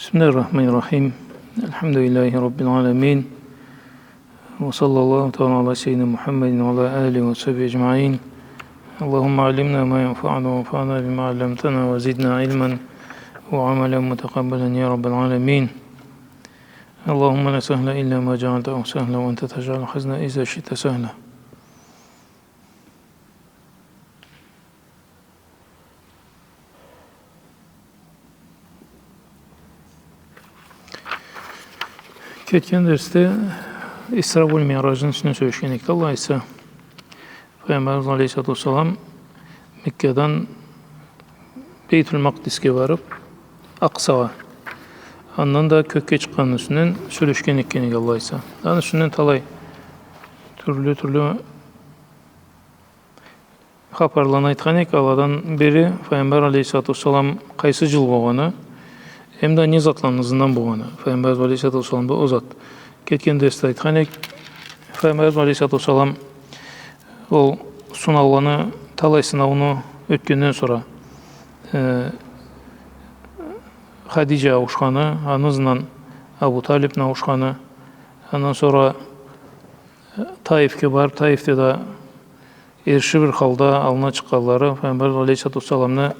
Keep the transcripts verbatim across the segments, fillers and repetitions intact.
بسم الله الرحمن الرحيم. الحمد لله رب العالمين. وصلى الله تعالى على سيدنا محمد وعلى آله وصحبه أجمعين. اللهم علمنا ما ينفعنا وانفعنا بما علمتنا وزدنا علما وعملا متقبلا يا رب العالمين. اللهم لا سهل إلا ما جعلته سهلا وأنت تجعل الحزن إذا شئت سهلا. Кетген дерсде Исра валь Миъражны юсюнден сёлешген эдик, Аллах айтса. Файгъамбарыбыз алейхиссалату уассалам Меккадан Бейтуль Макъдисге барып, Акъсагъа, андан да кёкге чыкъгъанны юсюнден сёлешген эдик, Аллах айтса. Аны юсюнден талай тюрлю-тюрлю хапарланы айтхан эдик, аладан бири Файгъамбар алейхиссалату уассалам къайсы джыл болгъаны, эмда не затланы ызындан болгъаны. Файгъамбарыбыз алейхиссалату уассаламда ол зат. Кетген дерсде айтхан эдик, Файгъамбарыбыз алейхиссалату уассалам ол сынауланы, талай сынауну ётгенден сора, э, Хадиджа ауушханы, аны ызындан Абу Талибни ауушханы, андан сора, э, Таифге барып, Таифде да эрши бир халда аллына чыкъгъанлары, Файгъамбар алейхиссалату уассаламны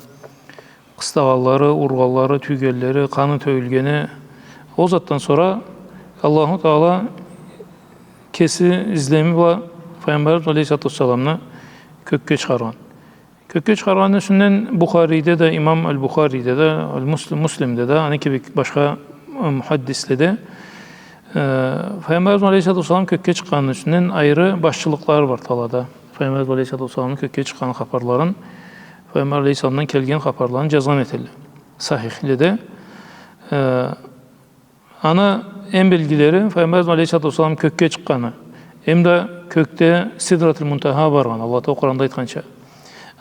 къыстагъанлары, ургъанлары, тюйгенлери, къаны тёгюлгени, ол затдан сора Аллаху Таала кеси излеми бла Файгъамбарыбыз алейхиссалату уассаламны кёкге чыгъаргъан. Кёкге чыгъаргъанны юсюнден Бухариде да, имам аль-Бухариде да, аль-Мус-, Муслимде да, аны кибик башха, э, мухаддиследе, э, Файгъамбарыбыз алейхиссалату уассалам кёкге чыкъгъанны юсюнден айры башчылыкълары бар талада. Файгъамбарыбыз алейхиссалату уассаламны кёкге чыкъгъан хапарларын, Файгъамбар алейхиссаламдан келген хапарларын джазгъан этелле сахихледе. Э, аны эм белгилери Файгъамбарыбыз алейхиссалату уассалам кёкге чыкъгъаны, эмда кёкде Сидратуль Мунтахагъа баргъаны, Аллах Таала Къуранда айтханча.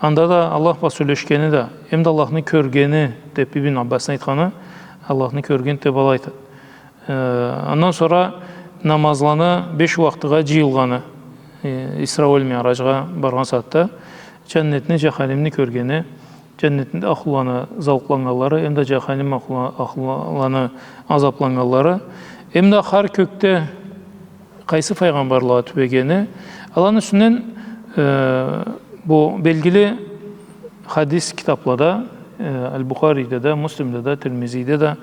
Анда да Аллах бла сёлешгени да, эмда Аллахны кёргени, деп Ибн Аббасны айтханы, Аллахны кёрген деп алай айтады. Э, андан сора намазланы беш уакътыгъа джыйылгъаны, э, Исра валь Миъражгъа баргъан сагъатда джаннетни, джаханимни кёргени, джаннетни ахлуланы зауукъланнганлары, эмда джаханим ахлула-, ахлуланы азапланнганлары, эмда хар кёкде къайсы файгъамбарлагъа тюбегени, аланы юсюнден, э, бу белгили хадис китаплада, э, Аль-Бухариде да, Муслимде да, Тирмизиде да,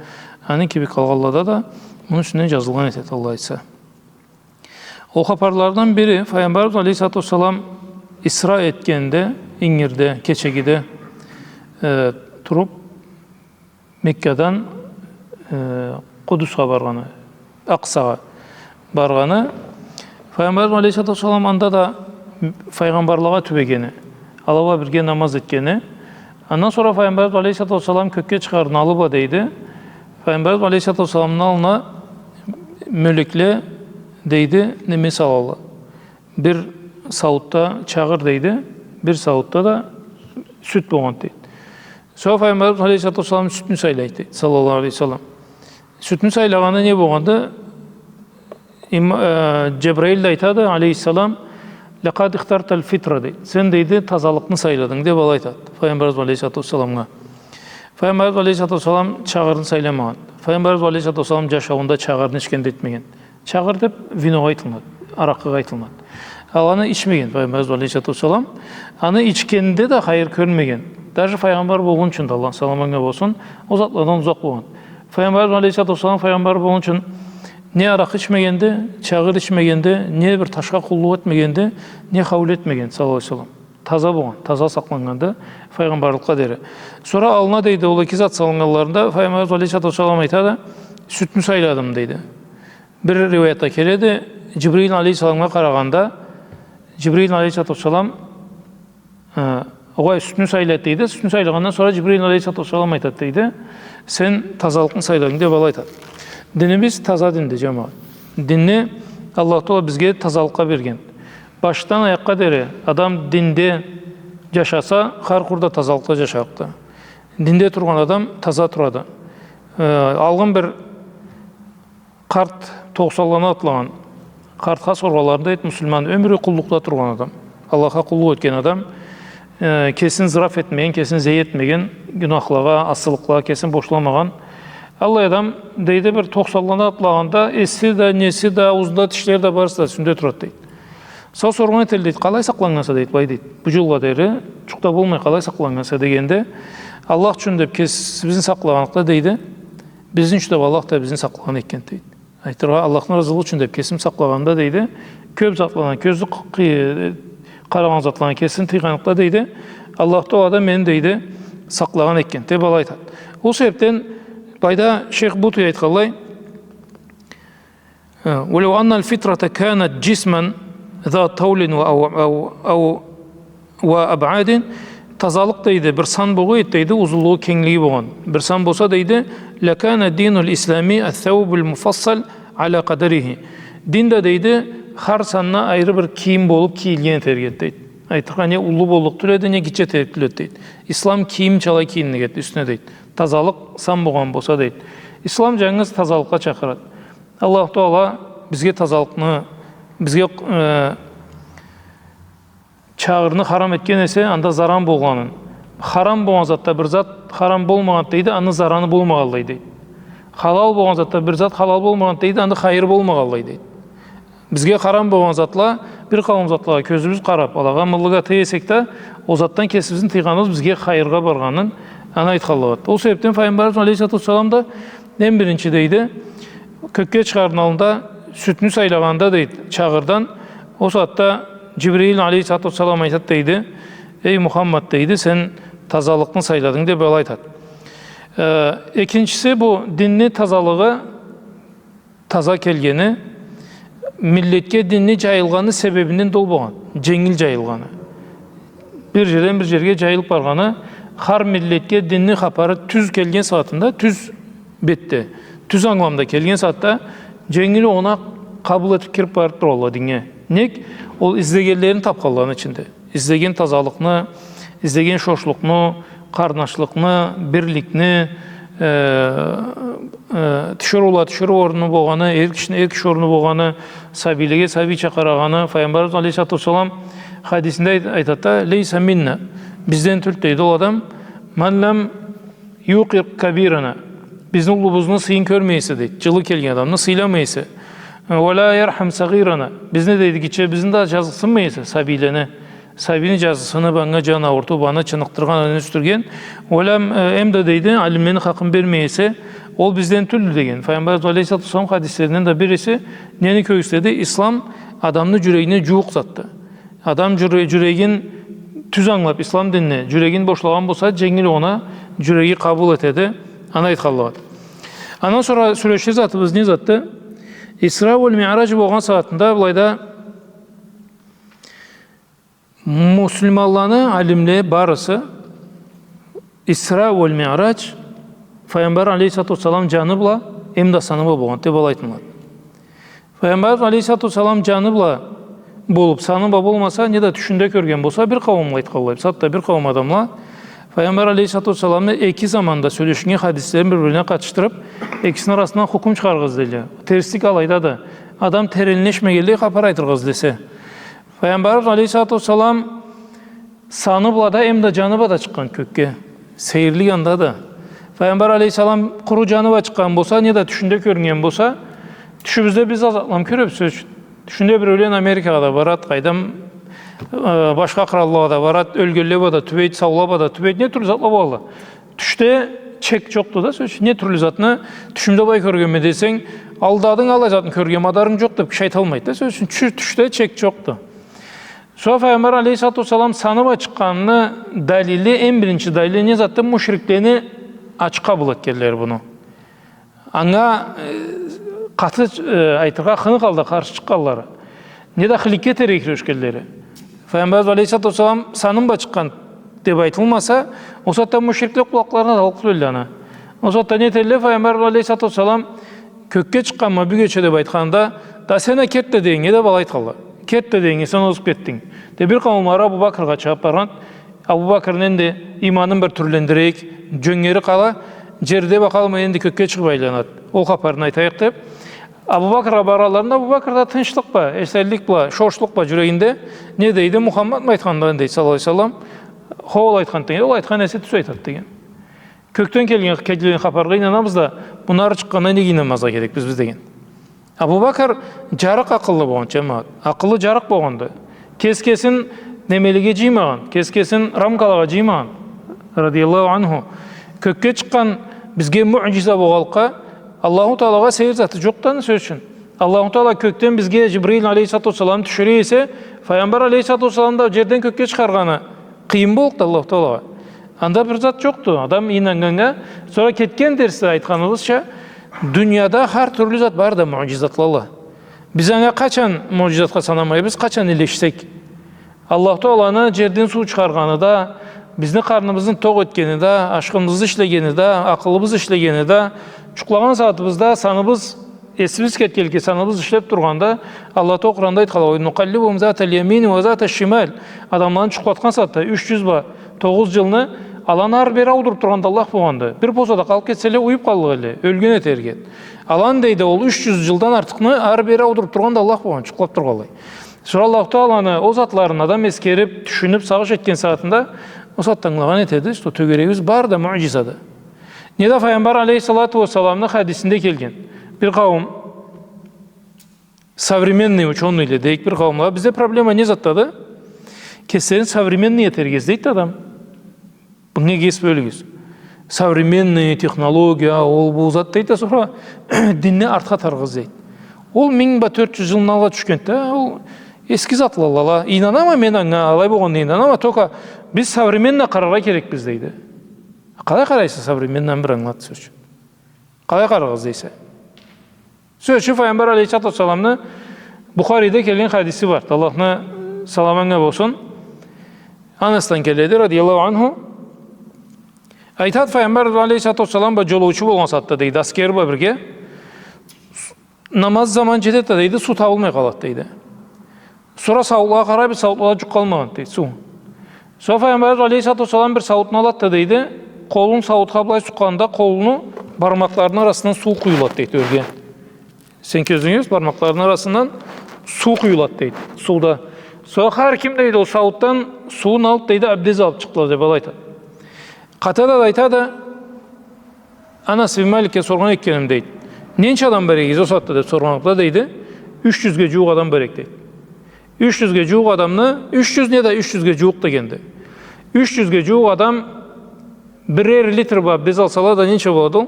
аны кибик къалгъанлада да муну юсюнден джазылгъан этеди, Аллах айтса. Ол хапарлардан бири, Файгъамбарыбыз алейхиссалату уассалам Исра этгенде, ингирде, кечегиде, э, туруп, Меккадан, э, Къудусха баргъаны, Акъсагъа баргъаны, Файгъамбарыбыз алейхиссалату уассалам анда да файгъамбарлагъа тюбегени, ала бла бирге намаз этгени. Андан сора Файгъамбарыбыз алейхиссалату уассалам кёкге чыгъарыны аллы бла, дейди, Файгъамбарыбыз алейхиссалату уассаламны аллына мёлекле, дейди, неме салалла. Бир сауутда чагъыр, дейди, бир сауутда да сют болгъан, дейди. Сора Файгъамбарыбыз алейхиссалату уассалам сютню сайлайды, дейди, саллаллаху алейхи ва саллам. Сютню сайлагъаны не болгъанды? Им-, э, Джабраил да айтады, алейхиссалам, «Лакъад ихтарталь фитра», дейди. «Сен, дейди, тазалыкъны сайладынг», деп алай айтады Файгъамбарыбыз алейхиссалату уассаламгъа. Файгъамбарыбыз алейхиссалату уассалам чагъырны сайламагъан. Файгъамбарыбыз алейхиссалату уассалам джашауунда чагъырны ичгенди этмеген. Чагъыр деп виногъа айтылынады, аракъыгъа айтылынады. Ал аны ичмеген Файгъамбарыбыз алейхиссалату уассалам. Аны ичгенде да хайыр кёрмеген. Даже файгъамбар болгъунчу да, Аллахны саламы анга болсун, ол затладан узакъ болгъан. Файгъамбарыбыз алейхиссалату уассалам файгъамбар болгъунчу не аракъы ичмегенди, чагъыр ичмегенди, не бир ташха къуллукъ этмегенди, не хауле этмеген, саллаллаху алейхи ва саллам. Таза болгъан, таза сакъланнганды файгъамбарлыкъгъа дери. Сора аллына, дейди, ол эки зат салыннганларында Файгъамбарыбыз алейхиссалату уассалам айтады, «Сютню сайладым», дейди. Бир риуаятда келеди, Джибрил алейхиссаламгъа къарагъанда, Джибрил алейхиссалату уассалам, э, огъай, сютню сайлады, дейди. Сютню сайлагъандан сора Джибрил алейхиссалату уассалам айтады, дейди, «Сен тазалыкъны сайладынг», деп алай айтады. Динибиз таза динди, джамагъат. Динни Аллах Таала бизге тазалыкъгъа берген. Башдан аякъгъа дери адам динде джашаса, хар кюнде тазалыкъда джашарыкъды. Динде тургъан адам таза турады. Э, алгъын бир къарт, токъсанланы атлагъан, къартха соргъанларында, эт, муслиман, ёмюрю къуллукъда тургъан адам, Аллахха къуллукъ этген адам, э, кесин зыраф этмеген, кесин зей этмеген, гюнахлагъа, асылыкълагъа кесин бошламагъан, Аллай адам, дейди, бир тохсанланы атлагъанда, эси да, неси да, аузунда тишлери да, барысы да юсюнде турады, дейди. Сора соргъан этелле, дейди, къалай сакъланнганса, дейди, былай, дейди. Бу джылгъа дери джукъ да болмай, къалай сакъланнганса дегенде, Аллах ючюн деб кесибизни сакълагъаныкъда, дейди, бизни ючюн деб Аллах да бизни сакълагъан экен, дейди. Айтыргъа, Аллахны разылыгъы ючюн деб кесим сакълагъанымда, дейди, кёб затланы, кёзю къы-, къы-, къарагъан затланы кесим тыйгъаныкъда, дейди, Аллах Тагъала да мени, дейди, сакълагъан экен, деб алай айтады. Ол себебден былайда шейх Бутуй айтханлай, э, «ولو أن الفطرة كانت جسما ذا طول و أو, أو, أو وأبعاد», тазалыкъ, дейди, бир сан болгъа эди, дейди, узунлугъу, кенглиги болгъан бир сан болса, дейди, «لكان الدين الإسلامي الثوب المفصل على قدره». Дин да, дейди, хар санына айры бир кийим болуб кийилген этерик эди, дейди. Айтыргъа, не уллу боллукъ тюл эди, не гитче этерик тюл эди, дейди. Ислам кийимча алай кийинирик эди юсюне, дейди. Тазалыкъ сан болгъан болса, дейди. Ислам джангыз тазалыкъгъа чакъырады. Аллаху Тагъала бизге тазалыкъны, бизге, э, чагъырны харам этген эсе, анда заран болгъанын. Харам болгъан затда бир зат харам болмагъанды, дейди, аны зараны болмагъанлай, дейди. Халал болгъан затда бир зат халал болмагъанды, дейди, аны хайыры болмагъанлай, дейди. Бизге харам болгъан затла, бир къауум затлагъа кёзюбюз къараб, алагъа аманлыкъ эте эсек да, ол затдан кесибизни тыйгъаныбыз бизге хайыргъа баргъанын аны айтханлыгъыды. Ол себебден Файгъамбарыбыз алейхиссалату уассалам да эм биринчи, дейди, кёкге чыгъарны аллында сютню сайлагъанда, дейди, чагъырдан, ол сагъатда Джибрил алейхиссалату уассалам айтады, дейди: «Эй Мухаммад, — дейди, — сен тазалыкъны сайладынг», — деб алай айтады. Э, экинчиси, бу динни тазалыгъы, таза келгени, миллетге динни джайылгъаны себебинден да ол болгъан, дженгил джайылгъаны. Бир джерден бир джерге джайылыб баргъаны, хар миллетге динни хапары тюз келген сагъатында, тюз бетде, тюз ангыламда келген сагъатда, дженгил огъуна къабыл этиб кириб барыб туралла диннге. Нек? Ол излегенлерин табханланы ичинде. Излеген тазалыкъны, излеген шошлукъну, къарнашлыкъны, бирликни, э, э, тиширыула тиширыу орунну болгъаны, эр кишини эр киши орунну болгъаны, сабийлеге сабийча къарагъаны. Файгъамбарыбыз алейхиссалату уассалам хадисинде айт-, айтады да: «ليس منا», бизден тюлдю, дейди, ол адам, «من لم يوقر كبيرنا», бизни уллубузну сыйын кёрмей эсе, дейди, джылы келген адамны сыйламай эсе, «ولا يرحم صغيرنا», бизни, дейди, гитчебизни да джазыкъсынмай эсе, сабийлени, сабийни джазыкъсыныб, анга джан аурутуб, аны чыныкъдыргъан, аны ёсдюрген, «ولم», э, эм да, дейди, алимлени хакъын бермей эсе, ол бизден тюлдю деген. Файгъамбарыбыз алейхиссалату уассалам хадислеринден да бириси нени кёргюзтеди? Ислам адамны джюрегине джууукъ затды. Адам джюре-, джюрегин тюз ангылаб ислам динни, джюрегин бошлагъан болса, дженгил огъуна джюреги къабыл этеди, аны айтханлыгъыды. Андан сора сёлешир затыбыз не затды? Исра уаль Миърадж болгъан сагъатында былайда муслиманланы алимле барысы Исра уаль Миърадж Файгъамбар алейхиссалату уассалам джаны бла, эм да саны бла болгъанды деб алай айтылады. Файгъамбарыбыз алейхиссалату уассалам джаны бла болуб, саны бла болмаса, неда тюшюнде кёрген болса, бир къауумла айтханлай, бусагъатда бир къауум адамла Файгъамбар алейхиссалату уассаламны эки заманда сёлешиннген хадислерин бир-бирине къатышдырыб, экисини арасындан хукум чыгъаргъа излейле. Терслик алайдады. Адам теренлешмегенлей хапар айтыргъа излесе. Файгъамбарыбыз алейхиссалату уассалам саны бла да, эм да джаны бла да чыкъгъан кёкге. Сейирлик андады. Файгъамбар алейхиссалам къуру джаны бла чыкъгъан болса, неда тюшюнде кёрюннген болса, тюшюбюзде биз да затла кёребиз, сёз ючюн. Тюшюнде биреулен Америкагъа да барад, къайдам, э, башха къраллагъа да барад, ёлгенле бла да тюбейд, саула бла да тюбейд, не тюрлю затла болады. Тюшде чек джокъду да, сёз ючюн. Не тюрлю затны тюшюмде былай кёргенме десенг, алдадынг, аллай затны кёрген мадарынг джокъ деб киши айталмайды да, сёз ючюн. Тюш-, тюшде чек джокъду. Сора Файгъамбар алейхиссалату уассалам саны бла чыкъгъаныны далили, эм биринчи далили не затды? Мушриклени ачыкъ къабыл этгенлери муну. Анга, э, къаты, э, айтыргъа, хыны халда къаршы чыкъгъанлары. Неда хыликке терк кюрешгенлери. Файгъамбарыбыз алейхиссалату уассалам саны бла чыкъгъан деб айтылмаса, ол сагъатда мушрикле къулакъларына талкъ тюбелле аны. Ол сагъатда не этелле? Файгъамбарыбыз алейхиссалату уассалам кёкге чыкъгъанма бюгече деб айтханда, да сен а кет да дегеннге деб алай айтханла. Кет да дегеннге сен озуб кетдинг. Деб бир къауумлары Абу Бакргъа чабыб баргъан. Абу Бакрны энди иманын бир тюрлендирейик, джёнгери къала, джерде бакъалмай энди кёкге чыгъыб айланады. Ол хапарны айтайыкъ деб. Абу Бакргъа баргъанларында Абу Бакр да тынчлыкъ бла, эсенлик бла, шошлукъ бла джюрегинде не дейди? Мухаммадмы айтханды, дейди, саллаллаху алейхи ва саллам. Хо, ол айтханды деген. Ол айтхан эсе тюз айтады деген. Кёкден келген, келген хапаргъа ийнанабыз да, мындан ары чыкъгъанына неге ийнанмазгъа керекбиз биз деген. Абу Бакр джарыкъ акъыллы болгъан, джамагъат. Акъылы джарыкъ болгъанды. Кес-кесин немелеге джыймагъан, кес-кесин рамкалагъа джыймагъан, радияллаху анху. Кёкге чыкъгъан бизге муъджиза болгъанлыкъгъа, Аллаху Таалагъа сейир заты джокъду аны, сёз ючюн. Аллаху Таала кёкден бизге Джибрил алейхиссалату уассалам тюшюре эсе, Файгъамбар алейхиссалату уассаламны да джерден кёкге чыгъаргъаны къыйын боллукъду Аллаху Таалагъа. Анда бир зат джокъду. Адам ийнаннганнга, сора кетген дерсде айтханыбызча, дунияда хар тюрлю зат барды, муъджизатланы. Биз анга къачан муъджизатха санамайбыз, къачан илешсек. Аллаху Тааланы джерден суу чыгъаргъаны да, бизни къарныбызны токъ этгени да, ашхыныбызны ишлегени да, акъылыбыз ишлегени да, джукълагъан сагъатыбызда саныбыз, эсибиз кетгенликге саныбыз ишлеб тургъанда, Аллах Таала Къуранда айтханлай, «Нукъаллибухум затал ямини ва заташ шимал». Адамланы джукълатхан сагъатда юч джюз бла тогъуз джылны аланы ары-бери аудуруб тургъан да Аллах болгъанды. Бир босагъатда къалыб кетселе, уюб къаллыкъ эдиле, ёлген эте эрге. Аланы, дейди, ол юч джюз джылдан артыкъны ары-бери аудуруб тургъан да Аллах болгъан, джукълаб тургъанлай. Сора Аллаху Тааланы ол затларын адам эсгериб, тюшюнюб, сагъыш этген сагъатында, ол сагъатда ангылагъан этеди, что тёгерегибиз бары да муъджизады. Неда Файгъамбар алейхиссалату уассаламны хадисинде келген. Бир къауум современный учёныйле дейик, бир къауумла. Бизде проблема не затдады? Кеслерин современный этерге излейди адам. Бу неге эс бёлюгюз? Современный технология, ол бу зат дейди да, сора динни артха атаргъа излейди. Ол минг бла тёрт джюз джылны алгъа тюшгенди да, ол эски затла ала. Ийнанама мен анга, алай болгъанына ийнанама, только биз современно къараргъа керекбиз, дейди. Къалай къарайса современнону, бир ангылат, сёз ючюн. Къалай къараргъа излейсе? Сёз ючюн, Файгъамбар алейхиссалату уассаламны Бухариде келген хадиси бар. Аллахны саламы анга болсун. Анасдан келеди, радияллаху анху. Айтады, Файгъамбар алейхиссалату уассалам бла джолоучу болгъан сагъатда, дейди, аскери бла бирге. Намаз заман джетеди да, дейди, суу табылмай къалады, дейди. Сора сауутлагъа къарайбыз, сауутла джукъ къалмагъанды, дейди, суу. Сора Файгъамбарыбыз алейхиссалату уассалам бир сауутну алады да, дейди, къолун сауутха былай сукъгъанда, къолуну бармакъларыны арасындан суу къуюлады, дейди, ёрге. Сен кёзюнг кёрюрсе, бармакъларыны арасындан суу къуюлады, дейди, сууда. Сора хар ким, дейди, ол сауутдан сууун алыб, дейди, абдез алыб чыкъдыла, деб алай айтады. Къатада да айтады, Анас бин Маликге соргъан этгеним, дейди. Ненча адам бар эдигиз ол сагъатда, деб соргъанлыкъда, дейди. Юч джюзге джууукъ адам бар эдик, дейди. Юч джюзге джууукъ адамны, юч джюз неда юч джюзге джууукъ дегенди. Юч джюзге джууукъ адам бирер литр бла абдез алсала да, ненча болады ол?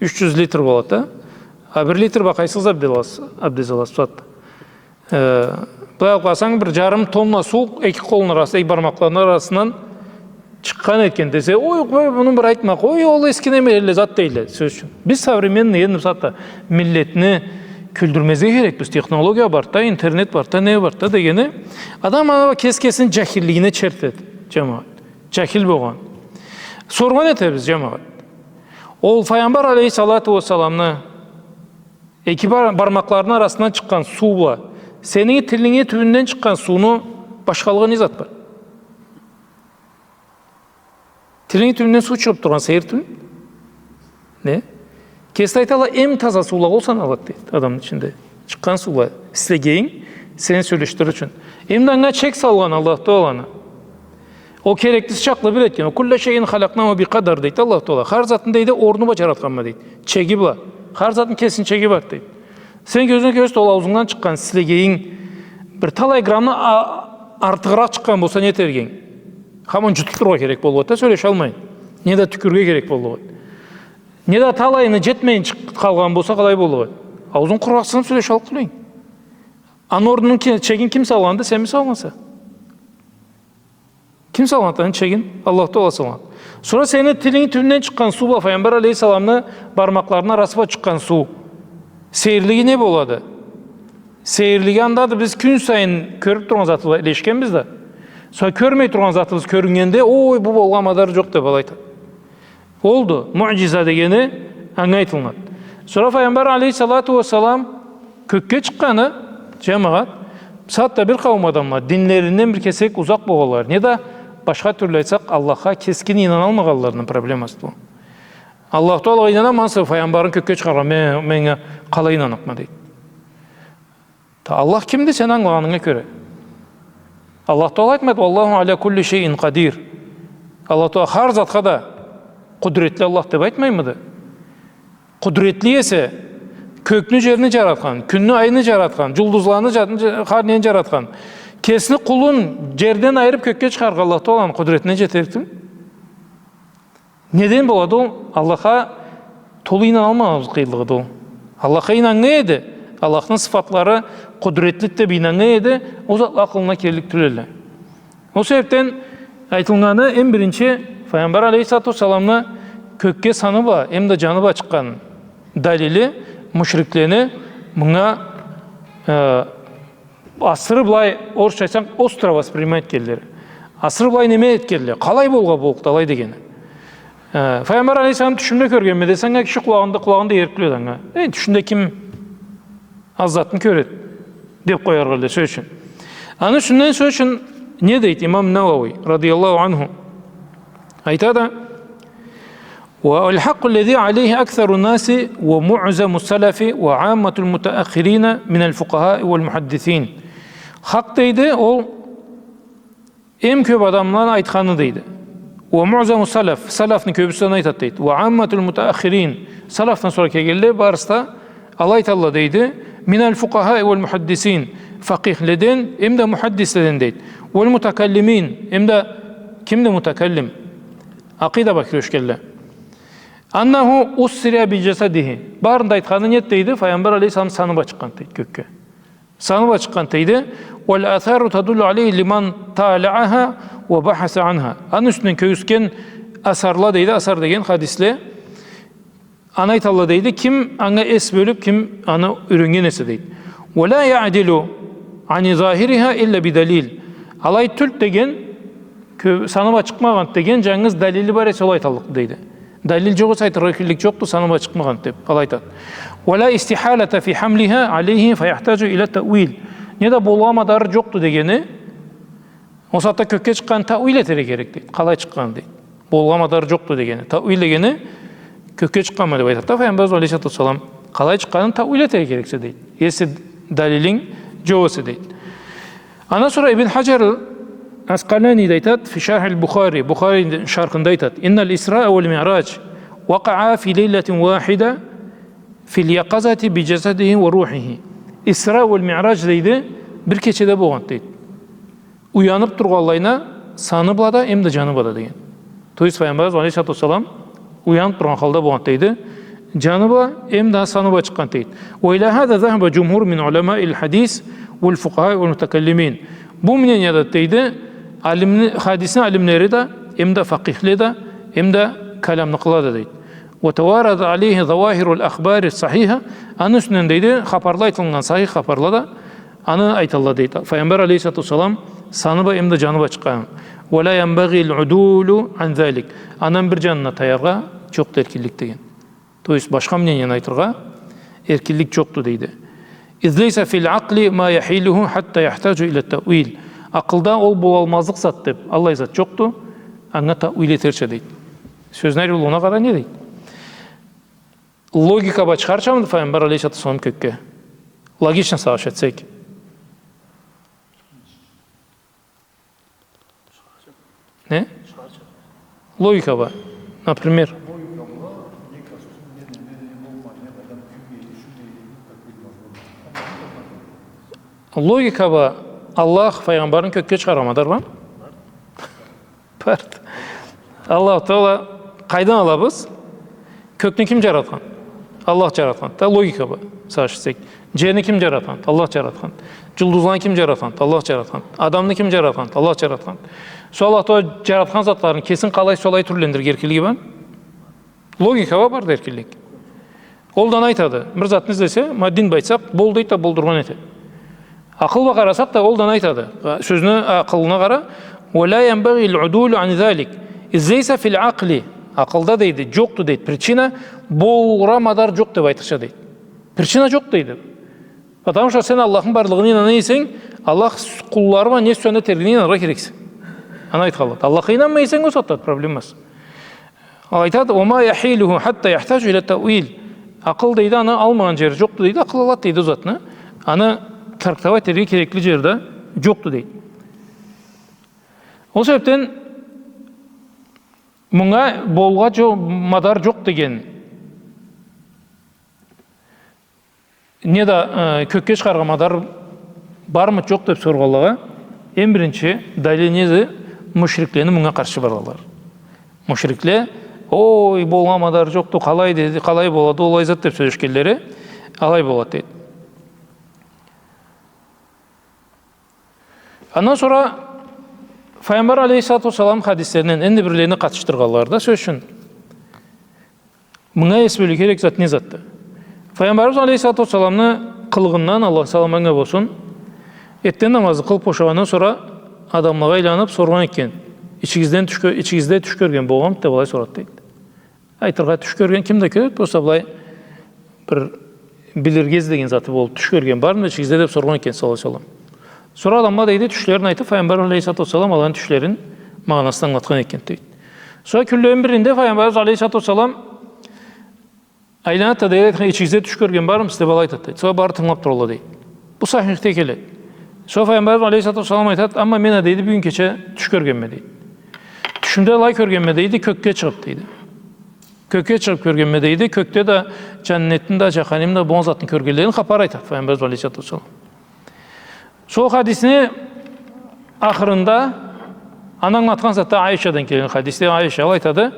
Юч джюз литр болады да. А бир литр бла къайсыгъыз абдез аласыз, абдез аласыз, сагъатда? Э, былай алыб къарасанг, бир джарым тонна суу эки къолну арасы-, эки бармакъларыны арасындан чыкъгъан этген десе, ой, къой, муну бир айтма, къой, ол эски немеле зат дейле, сёз ючюн. Биз современный, энди бусагъатда миллетни кюлдюрмезге керекбиз, технология барды да, интернет барды да, не барды да дегени, адам аны кес-кесини джахиллигине чертеди, джамагъат. Джахил болгъан. Соргъан этебиз, джамагъат. Ол Файгъамбар алейхиссалату уассаламны эки бар-, бармакъларыны арасындан чыкъгъан суу бла сени тилинги тюбюнден чыкъгъан сууну башхалыгъы не зат бар? Тилинги тюбюнден суу чыгъыб тургъан сейир тюлмю? Не? Кеси айтала, эм таза суула ол саналады, дейди, адамны ичинде. Чыкъгъан суула, силегейинг, сени сёлешдирир ючюн. Эм да анга чек салгъан Аллаху Тааланы. Ол кереклиси чакълы бир этген. «Ва кулла шайин халакънаху би къадар», дейди Аллаху Таала. Хар затны, дейди, орну бла джаратханма, дейди. Чеги бла. Хар затны кесини чеги бар, дейди. Сен кёзюнг кёрюрсе, ол аузунгдан чыкъгъан силегейинг бир талай граммны а-, артыгъыракъ чыкъгъан болса, не этерге эдинг? Хаман джутуб турургъа керек боллукъ эди да, сёлешалмайын. Неда тюкюрге керек боллукъ эди. Неда талайына джетмейин чыкъ-, къалгъан болса, къалай боллукъ эди? Аузунг къургъакъ сыныб сёлешаллыкъ тюл эдинг. Аны орнуну ки-, чегин ким салгъанды, сенми салгъанса? Ким салгъанды аны чегин? Аллаху Таала салгъан. Сора сени тилинг тюбюнден чыкъгъан суу бла Файгъамбар алейхиссаламны бармакъларыны арасы бла чыкъгъан суу. Сейирлиги не болады? Сейирлиги андады, биз кюн сайын кёрюб тургъан затыбыз бла илешгенбиз да. Сора кёрмей тургъан затыбыз кёрюннгенде, ой, бу болгъан мадар джокъ, деб алай айтады. Олду, муъджиза дегени анга айтылынады. Сора Файгъамбар алейхиссалату уассалам кёкге чыкъгъаны, джамагъат, бусагъатда бир къауум адамла динлеринден бир кесек узакъ болгъанла, неда башха тюрлю айтсакъ, Аллахха кескин ийнаналмагъанланы проблемасы бу. Аллаху Таалагъа ийнаналмаса, Файгъамбарын кёкге чыгъаргъан, мен, мен анга къалай ийнаналлыкъма, дейди. Та Аллах кимди сен ангылагъанынга кёре? Аллах Таала айтмады, «Уаллаху аля кулли шайин къадир». Аллах Таала хар затха да Къудуретли Аллах деб айтмаймыды? Къудуретли эсе, кёкню, джерни джаратхан, кюнню, айны джаратхан, джулдузланы, джа-, джа-, хар нени джаратхан, кесини къулун джерден айырыб кёкге чыгъаргъан Аллах Тааланы къудуретине джетерикдими? Неден болады ол? Аллахха толу ийнаналмагъаныбыз къыйынлыгъыды ол. Аллахха ийнаннган эди, Аллахны сыфатлары къудуретлиди деб ийнаннган эди, ол затла акъылына келлик тюл эдиле. Ол себебден айтылгъаны, эм биринчи, Файгъамбар алейхиссалату уассаламны кёкге саны бла, эм да джаны бла чыкъгъан далили мушриклени мынга, э, асыры былай, орусча айтсанг, остро воспринимать этгенле. Асыры былай неме этгенле. Къалай болгъа боллукъду алай дегени. Э, Файгъамбар алейхиссалам тюшюмде кёргенме десе, анга киши къулагъында, къулагъында эрип къояды анга. Э, тюшюнде ким аз затны кёреди, деб къояргъа элле, сёз ючюн. Аны юсюнден, сёз ючюн, не дейди имам Навауи, радияллаху анху? Айтады: «والحق الذي عليه أكثر الناس ومعظم السلف وعامة المتأخرين من الفقهاء والمحدثين». Хакъ, дейди, ол эм кёб адамланы айтханы, дейди. «ومعظم السلف», салафны кёбюсю да аны айтады, дейди. «وعامة المتأخرين», салафдан сора келгенле барысы да алай айталла, дейди. «من الفقهاء والمحدثين», факъихледен, эм да мухаддиследен, дейди. «والمتكلمين», эм да кимди мутакаллим? Акъида бла кюрешгенле. «أنه أسري بجسده». Барыны да айтханы неди, дейди? Файгъамбар алейхиссалам саны бла чыкъгъанды, дейди, кёкге. Саны бла чыкъгъанды, дейди. «والآثار تدل عليه لمن طالعها وبحث عنها». Аны юсюнден кёргюзтген асарла, дейди, асар деген хадисле, аны айталла, дейди, ким анга эс бёлюб, ким аны юреннген эсе, дейди. «ولا يعدل عن ظاهرها إلا بدليل». Алай тюлдю деген, кё-, саны бла чыкъмагъанды деген, джангыз далили бар эсе, ол айталлыкъды, дейди. Далил джокъ эсе, айтыргъа эркинлик джокъду, саны бла чыкъмагъанды деб, алай айтады. «ولا استحالة في حملها عليه فيحتاج إلى تأويل». Не да болгъа мадары джокъду дегени, ол сагъатда кёкге чыкъгъанын тауил этерге керек, дейди. Къалай чыкъгъанын, дейди. Болгъа мадары джокъду дегени. Тауил дегени, кёкге чыкъгъанма деб айтады да Файгъамбарыбыз алейхиссалату уассалам. Къалай чыкъгъанын тауил этерге керексе, дейди. Если далилинг джокъ эсе, дейди. Андан сора Ибн Хаджар аль-Аскъалани да айтады, «في شرح البخاري», Бухари шархында айтады: «إن الإسراء والمعراج وقعا في ليلة واحدة في اليقظة بجسده وروحه». Исра уаль Миърадж, дейди, бир кечеде болгъанды, дейди. Уяныб тургъанлайына саны бла да, эм да джаны бла да деген. То есть Файгъамбарыбыз алейхиссалату уассалам уяныб тургъан халда болгъанды, дейди. Джаны бла, эм да саны бла чыкъгъанды, дейди. «وإلى هذا ذهب جمهور من علماء الحديث والفقهاء والمتكلمين». Бу мнениеде, дейди, алимле-, хадисни алимлери да, эм да факъихле да, эм да калямлыкъла да, дейди. «وتوارد عليه ظواهر الأخبار الصحيحة». Аны юсюнден, дейди, хапарла айтылгъан, сахих хапарла да, аны айталла, дейди. Файгъамбар алейхиссалату уассалам саны бла, эм да джаны бла чыкъгъан. «ولا ينبغي العدول عن ذلك». Андан бир джанына таяргъа джокъду эркинлик деген. То есть башха мнениени айтыргъа эркинлик джокъду, дейди. «إذ ليس في العقل ما يحيله حتى يحتاج إلى التأويل». Акъылда ол болалмазлыкъ зат деб аллай зат джокъду, анга тауил этерча, дейди. Сёзню ариулугъуна къара, не дейди? Логика бла чыгъарчамыды Файгъамбар алейхиссалату уассалам кёкге? Логично сагъыш этсек. Не? Логика бла, например. Логика бла Аллах Файгъамбарны кёкге чыгъаргъа мадар бармы? Барды. Аллаху Таала къайдан алабыз? Кёкню ким джаратхан? Аллах джаратхан. Да логика бла сагъыш этсек. Джерни ким джаратхан? Аллах джаратхан. Джулдузланы ким джаратхан? Аллах джаратхан. Адамны ким джаратхан? Аллах джаратхан. Сора Аллах Таала джаратхан затларын кесин къалай, солай тюрлендирирге эркинлиги бармы? Логика бла барды эркинлик. Ол да аны айтады. Бир затны излесе, ма дин бла айтсакъ, бол дейди да, болдургъан этеди. Акъыл бла къарасакъ да, ол да аны айтады. Сёзню акъылына къара. «ولا ينبغي العدول عن ذلك إذ ليس في العقل». Акъылда, дейди, джокъду, дейди, причина, болургъа мадар джокъ деб айтырча, дейди. Причина джокъ, дейди. Потому что сен Аллахны барлыгъына ийнана эсенг, Аллах къуллары бла не сюйсе аны этерге, аны ийнаныргъа керексе. Аны айтханлады. Аллахха ийнанмай эсенг, ол сагъатда проблемасы. Айтады: «وما يحيله حتى يحتاج إلى تأويل». Акъыл, дейди, аны алмагъан джери джокъду, дейди. Акъыл алады, дейди, ол затны. Аны трактовать этерге керекли джери да джокъду, дейди. Ол себебден Мынга болургъа джо-, мадар джокъ деген, неда, э, кёкге чыгъаргъа мадар бармы, джокъ деб соргъанлагъа, эм биринчи далил неди? Мушриклени мынга къаршы баргъанлары. Мушрикле, ой, болургъа мадар джокъду, къалай деди, къалай болады, олай зат деб сёлешгенлери, алай болады дейди. Андан сора Файгъамбар алейхиссалату уассалам хадислеринден энди бирлерин къатышдыргъанлары да, сёз ючюн. Мынга эс бёлюрге керек зат не затды? Файгъамбарыбыз алейхиссалату уассаламны къылыгъындан, Аллах саламы анга болсун, эртден намазны къылыб бошагъандан сора адамлагъа айланыб соргъан экен: «Ичигизден тюш кё-, ичигизде тюш кёрген болгъанмыды?» — деб алай сорады дейди. Айтыргъа, тюш кёрген ким да кёрет, просто былай бир билирге излеген заты болуб, тюш кёрген бармыды ичигизде деб соргъан экен, саллаллаху алейхи ва саллам. Сора адамла, дейди, тюшлерин айтыб, Файгъамбар алейхиссалату уассалам аланы тюшлерин магъанасына ангылатхан экен, дейди. Сора кюнлени биринде Файгъамбарыбыз алейхиссалату уассалам айланады да, дейди, айтхан: «Ичигизде тюш кёрген бармыды?» — деб алай айтады, дейди. Сора бары тынгылаб туралла, дейди. Бу сахихде келеди. Сора Файгъамбарыбыз алейхиссалату уассалам айтады: «Амма мен а, дейди, бюгюн кече тюш кёргенме», — дейди. «Тюшюмде алай кёргенме, дейди, кёкге чыгъыб», — дейди. «Кёкге чыгъыб кёргенме, дейди, кёкде да, джаннетни да, джаханимни да болгъан затны кёргенлерин хапар айтады Файгъамбарыбыз алейхиссалату уассалам». Сол хадисни ахырында, аны ангылатхан сагъатда Айшадан келген хадисде Айша алай айтады: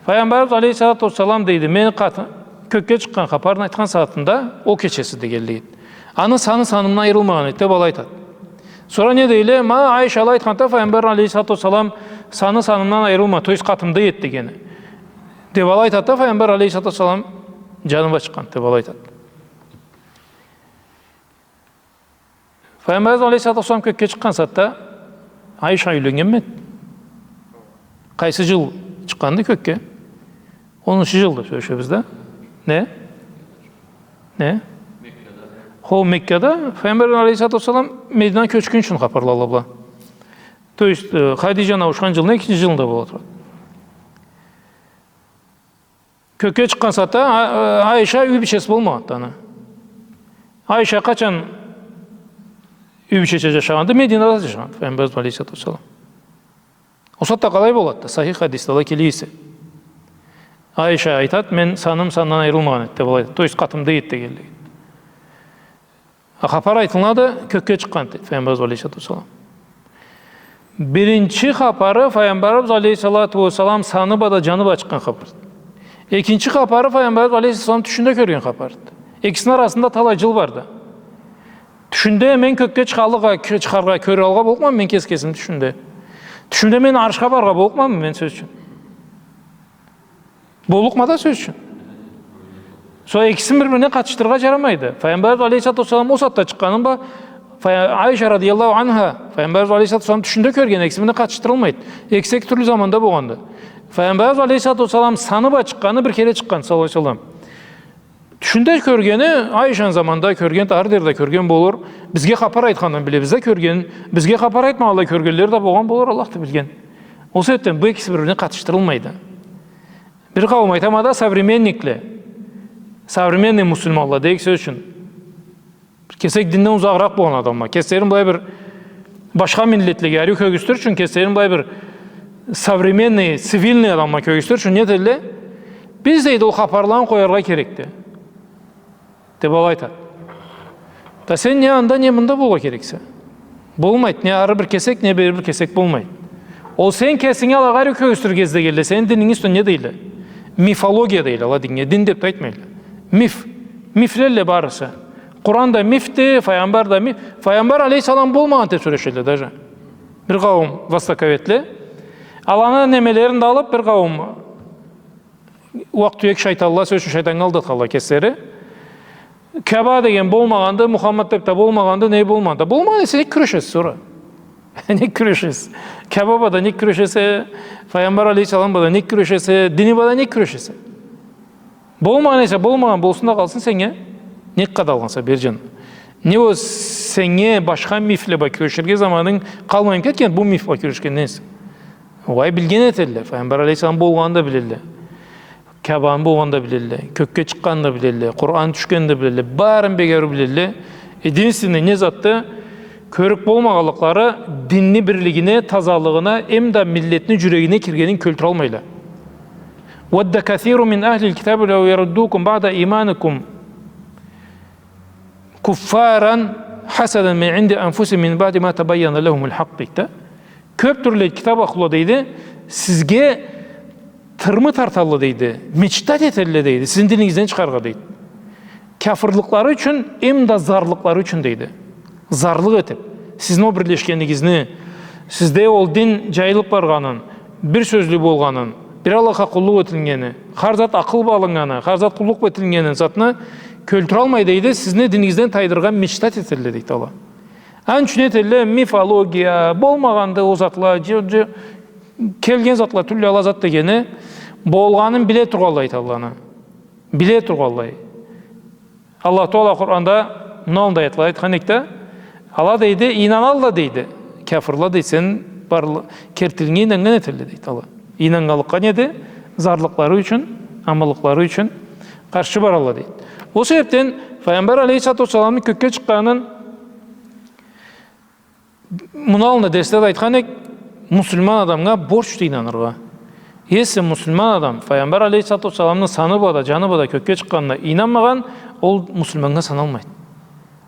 «Файгъамбарыбыз алейхиссалату уассалам, — дейди, — мени къаты-, кёкге чыкъгъан хапарын айтхан сагъатында ол кечеси дегенлей эди. Аны саны санымдан айырылмагъан эди», — деб алай айтады. Сора не дейле, ма Айша алай айтханда, Файгъамбар алейхиссалату уассалам саны санымдан айырылма, то есть къатымда эди дегени. Деб алай айтады да, Файгъамбар алейхиссалату уассалам джаны бла чыкъгъан, деб алай айтады. Файгъамбарыбыз алейхиссалату уассалам кёкге чыкъгъан сагъатда Айша юйленнгенми эди? Къайсы джыл чыкъгъанды кёкге? Онунчу джылда сёлешебиз да. Не? Не? Хо, Меккада. Файгъамбар алейхиссалату уассалам Мединагъа кёчгюнчюн хапарла ала была. То есть, э, Хадиджаны ауушхан джылны экинчи джылында бола турады. Кёкге чыкъгъан сагъатда, а, а, Айша юй бийчеси болмагъанды аны. Айша къачан юй бийчеча джашагъанды? Мединада джашагъанды Файгъамбарыбыз алейхиссалату уассалам. Ол сагъатда къалай болады да, сахих хадисде алай келе эсе. Айша айтады: «Мен саным сандан айырылмагъан эди», — деб алай айтады. То есть, къатымда эди дегенлей. А хапар айтылады, кёкге чыкъгъан, дейди, Файгъамбарыбыз алейхиссалату уассалам. Биринчи хапары Файгъамбарыбыз алейхиссалату уассалам саны бла да, джаны бла чыкъгъан хапар. Экинчи хапары Файгъамбарыбыз алейхиссалату уассалам тюшюнде кёрген хапар. Экисини арасында талай джыл барды. Тюшюнде мен кёкге чыгъаргъа, кё-, чыгъаргъа, кёре алгъа боллукъмамы мен кес-, кесими тюшюмде? Тюшюмде мен аршха баргъа боллукъмамы мен, сёз ючюн? Боллукъма да, сёз ючюн. Сора экисин бир-бирине къатышдырыргъа джарамайды. Файгъамбарыбыз алейхиссалату уассалам ол сагъатда чыкъгъаны бла, Фай-, Айша радияллаху анха, Файгъамбарыбыз алейхиссалату уассалам тюшюнде кёрген, экиси бир-бирине къатышдырылмайды. Экиси эки тюрлю заманда болгъанды. Файгъамбарыбыз алейхиссалату уассалам саны бла чыкъгъаны бир кере чыкъгъан, саллаллаху алейхи ва саллам. Тюшюнде кёргени, Айшаны заманында кёрген, ары дери да кёрген болур. Бизге хапар айтхандан билебиз да кёргенин, бизге хапар айтмагъанлай кёргенлери да болгъан болур, Аллах да билген. Ол себебден бу экиси бир-бирине къатышдырылмайды. Бир къауум, айтама да, современникле, современный муслиманла дейик, сёз ючюн, бир кесек динден узагъыракъ болгъан адамла, кеслерин былай бир башха миллетлеге ариу кёргюзтюр ючюн, кеслерин былай бир современный, цивильный адамла кёргюзтюр ючюн не этелле? Биз, дейди, ол хапарланы къояргъа керекди. Деб алай айтады. Да сен не анда, не мында болургъа керексе. Болмайды. Не ары бир кесек, не бери бир кесек болмайды. Ол сен кесинги алагъа ариу кёргюзтюрге излегенле, сени дининги юсюнден не дейле? Мифология дейле ала динге. Дин деб да айтмайла. Миф. Мифлелле барысы. Къуран да мифди, файгъамбар да миф. Файгъамбар алейхиссалам болмагъан деб сёлешелле даже. Бир къауум востоковедле. Аланы немелерин да алыб, бир къауум уакъ-тюек шайтанла, сёз ючюн, шайтаннга алдатханла кеслери. Каба деген болмагъанды, Мухаммад деб да болмагъанды, не болмагъанды. Болмагъан эсе, нек кюрешесе сора? Нек кюрешесе? Каба бла да нек кюрешесе, Файгъамбар алейхиссалам бла да нек кюрешесе, дини бла да нек кюрешесе? Болмагъан эсе, болмагъан болсун да къалсын, сеннге нек къадалгъанса, Бирджан? Не ол сеннге башха мифле бла кюреширге заманынг къалмай кетген, бу миф бла кюрешгенден эсе? Огъай, билген этелле. Файгъамбар алейхиссалам болгъанын да билелле. Кабаны болгъанын да билелле. Кёкге чыкъгъанын да билелле. Къуран тюшгенин да билелле. Барын бек ариу билелле. Единственный не затды? Кёрюб болмагъанлыкълары динни бирлигине, тазалыгъына, эм да миллетни джюрегине киргенин кёлтюралмайла. ود كثير من أهل الكتاب لو يردوكم بعد إيمانكم كفارا حسدا من عند أنفسهم من بعد ما تبين لهم الحق, дейди да. Кёпдюрле китап ахлула, дейди, сизге тырмы тарталла, дейди, мечтать этелле, дейди, сизни динигизден чыгъаргъа, дейди. Кяфырлыкълары ючюн, эм да зарлыкълары ючюн, дейди. Зарлыкъ этип, сизни ол бирлешгенигизни, сизде ол дин джайылып баргъанын, бир сёзлю болгъанын, бир Аллахха къуллукъ этилгени, хар зат акъыл бла алыннганы, хар зат къуллукъ бла этилгени затны кёлтюралмай, дейди, сизни динигизден тайдырыргъа мечтать этелле, дейди ала. Аны ючюн этелле мифология, болмагъанды ол затла, джы-, джы-, келген затла, тюрлю ала зат дегени, болгъанын биле тургъанлай, дейди, аланы. Биле тургъанлай. Аллах Таала Къуранда муну аллында аятла айтхан эди да, ала, дейди, ийнаналла, дейди. Кяфырла, дейди, сен барлы-, кертилинге ийнаннган этелле, дейди, ала. Ийнаннганлыкъгъа неди? Зарлыкълары ючюн, аманлыкълары ючюн къаршы баралла, дейди. Ол себепден Файгъамбар алейхиссалату уассаламны кёкге чыкъгъанын муну аллында дерследе айтхан эдик, муслиман адамгъа борчду ийнаныргъа. Если муслиман адам Файгъамбар алейхиссалату уассаламны саны бла да, джаны бла да кёкге чыкъгъанына ийнанмагъан, ол муслиманнга саналмайды.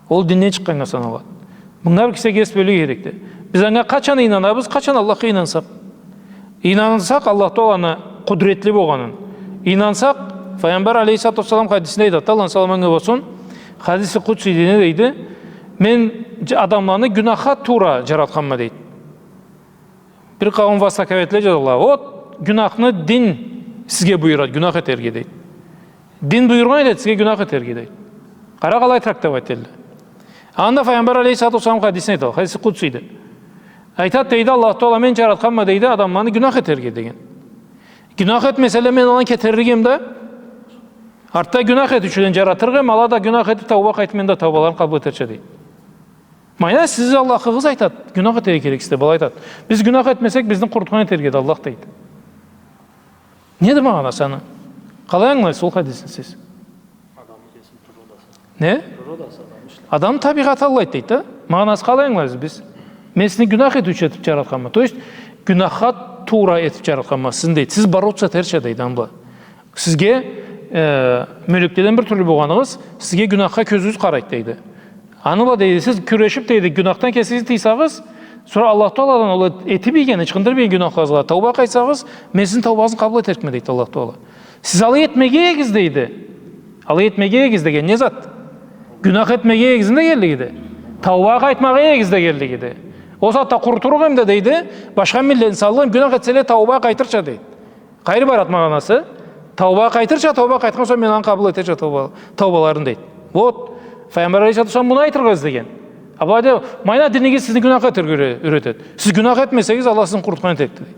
Ол динден чыкъгъаннга саналады. Мынга бир кесек эс бёлюрге керекди. Биз анга къачан ийнанабыз? Къачан Аллахха ийнансакъ. Ийнансакъ Аллах Тааланы къудретли болгъанын. Ийнансакъ, Файгъамбар алейхиссалату уассалам хадисинде айтады, Аллахны саламы анга болсун, хадиси къудсиде не дейди? Мен дж-, адамланы гюнахха туура джаратханма, дейди. Бир къауум востоковедле джазалла. Вот, гюнахны дин сизге буюрады, гюнах этерге, дейди. Дин буюргъан этеди сизге гюнах этерге, дейди. Къара, къалай трактовать этелле. Анда Файгъамбар алейхиссалату уассалам хадисин айтады, хадиси къудсиди. Айтады, дейди, Аллах Таала, мен джаратханма, дейди, адамланы гюнах этерге деген. Гюнах этмеселе, мен аланы кетеририк эм да, артда гюнах этиучюледен джаратырыкъ эм, ала да гюнах этип, тауба къайтып, мен да таубаларын къабыл этерча, дейди. Майна, сизни Аллахыгъыз айтады, гюнах этерге керексиз деб, былай айтады. Биз гюнах этмесек, бизни къурутхан этерге эди Аллах, дейди. Неди магъанасы аны? Къалай ангылайсыз ол хадисни сиз? Адамны кесини природасы. Не? Природасы адамны ишледи. Адамны табигъаты аллайды, дейди да. Магъанасы, къалай ангылайбыз биз? Мен сизни гюнах этиучю этиб джаратханма. То есть, гюнахха туура этиб джаратханма сизни, дейди. Сиз бороться этерча, дейди, аны бла. Сизге, э, мёлекледен бир тюрлю болгъаныгъыз, сизге гюнахха кёзюгюз къарайды, дейди. Аны бла, дейди, сиз кюрешиб, дейди, гюнахдан кесигизни тыйсагъыз, сора Аллах Тааладан ол эт-, этиб ийген, ычхындырыб ийген гюнахларыгъызгъа тауба къайтсагъыз, мен сизни таубагъызны къабыл этерикме, дейди Аллах Таала. Сиз алай этмеге эдигиз, дейди. Алай этмеге эдигиз деген не зат? Гюнах этмеге эдигиз дегенлигиди. Тауба къайтмагъа эдигиз дегенлигиди. Ол сагъатда къурутурукъ эм да, дейди, башха миллетни саллыкъ эм, гюнах этселе тауба къайтырча, дейди. Къайры барады магъанасы? Тауба къайтырча, тауба къайтхан сонг мен аны къабыл этерча тауба, таубаларын, дейди. Вот, Файгъамбар алейхиссалату уассалам муну айтыргъа излеген. А былайда, майна, динигиз сизни гюнах этерге юре-, юретеди. Сиз гюнах этмесегиз, Аллах сизни къурутхан этерикди, дейди.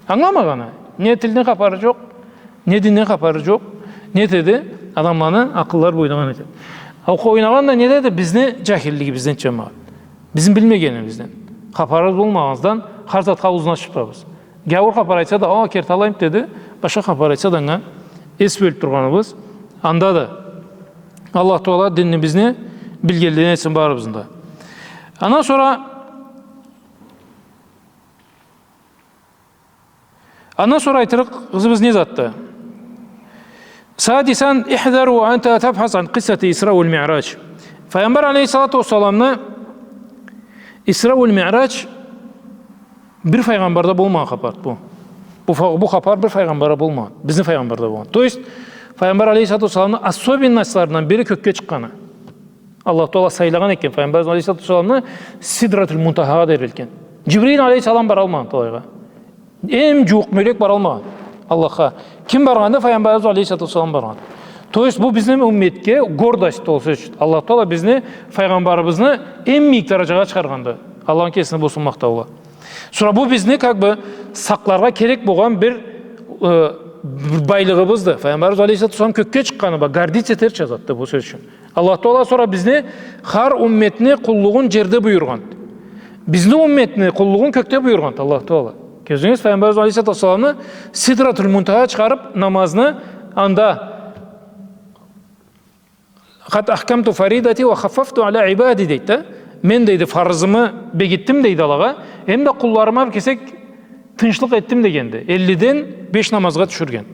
Ангыламагъаны. Не тилден хапары джокъ, не динден хапары джокъ. Не этеди? Адамланы акъыллары бла ойнагъан этеди. А ойнагъан да не этеди? Бизни джахиллигибизден, джамагъат. Бизни билмегенибизден, хапарыбыз болмагъаныбыздан хар затха ауузну ачыб турабыз. Гяуур хапар айтса да, о, керти алаймыды деди, башха хапар айтса да, анга эс бёлюб тургъаныбыз андады. Аллах Таала динибизни билгенледен этсин барыбызны да. Андан сора Андан сора айтырыкъ ызыбыз не затды? سادسا، احذروا أن تبحث عن قصة الإسراء والمعراج. Файгъамбар алейхиссалату уассаламны Исра уа Миъраж бир файгъамбарда болмагъан хапарды бу. Бу фа-, бу хапар бир файгъамбарда болмагъан. Бизни файгъамбарда болгъан. То есть, файгъамбар алейхиссалату уассаламны особенностьларындан бири кёкге чыкъгъаны. Аллах Таала сайлагъан экен файгъамбар алейхиссалату уассаламны Сидратул Мунтахагъа дери элтген. Джибрил алейхиссалам баралмагъан алайгъа. Эм джууукъ мёлек баралмагъан Аллахха. Ким баргъанды? Файгъамбарыбыз алейхиссалату уассалам баргъан. То есть бу бизни умметге гордость болсун ючюн. Аллах Таала бизни, файгъамбарыбызны эм мийик даражагъа чыгъаргъанды. Аллахны кесине болсун махтаула. Сора бу бизни как бы сакъларгъа керек болгъан бир, э, бир байлыгъыбызды. Файгъамбарыбыз алейхиссалату уассалам кёкге чыкъгъаны бла гордиться этерча затды бу, сёз ючюн. Аллах Таала сора бизни хар умметни къуллугъун джерде буюргъан. Бизни умметни къуллугъун кёкде буюргъан Аллах Таала. Кёрдюгюз, файгъамбарыбыз алейхиссалату уассаламны Сидратул Мунтахагъа чыгъарыб намазны анда قد أحكمت فريضتي وخففت على عبادي дейди да. Мен, дейди, фарызымы бегитдим, дейди, алагъа. Эм да къулларыма бир кесек тынчлыкъ этдим дегенди. Эллиден беш намазгъа тюшюрген.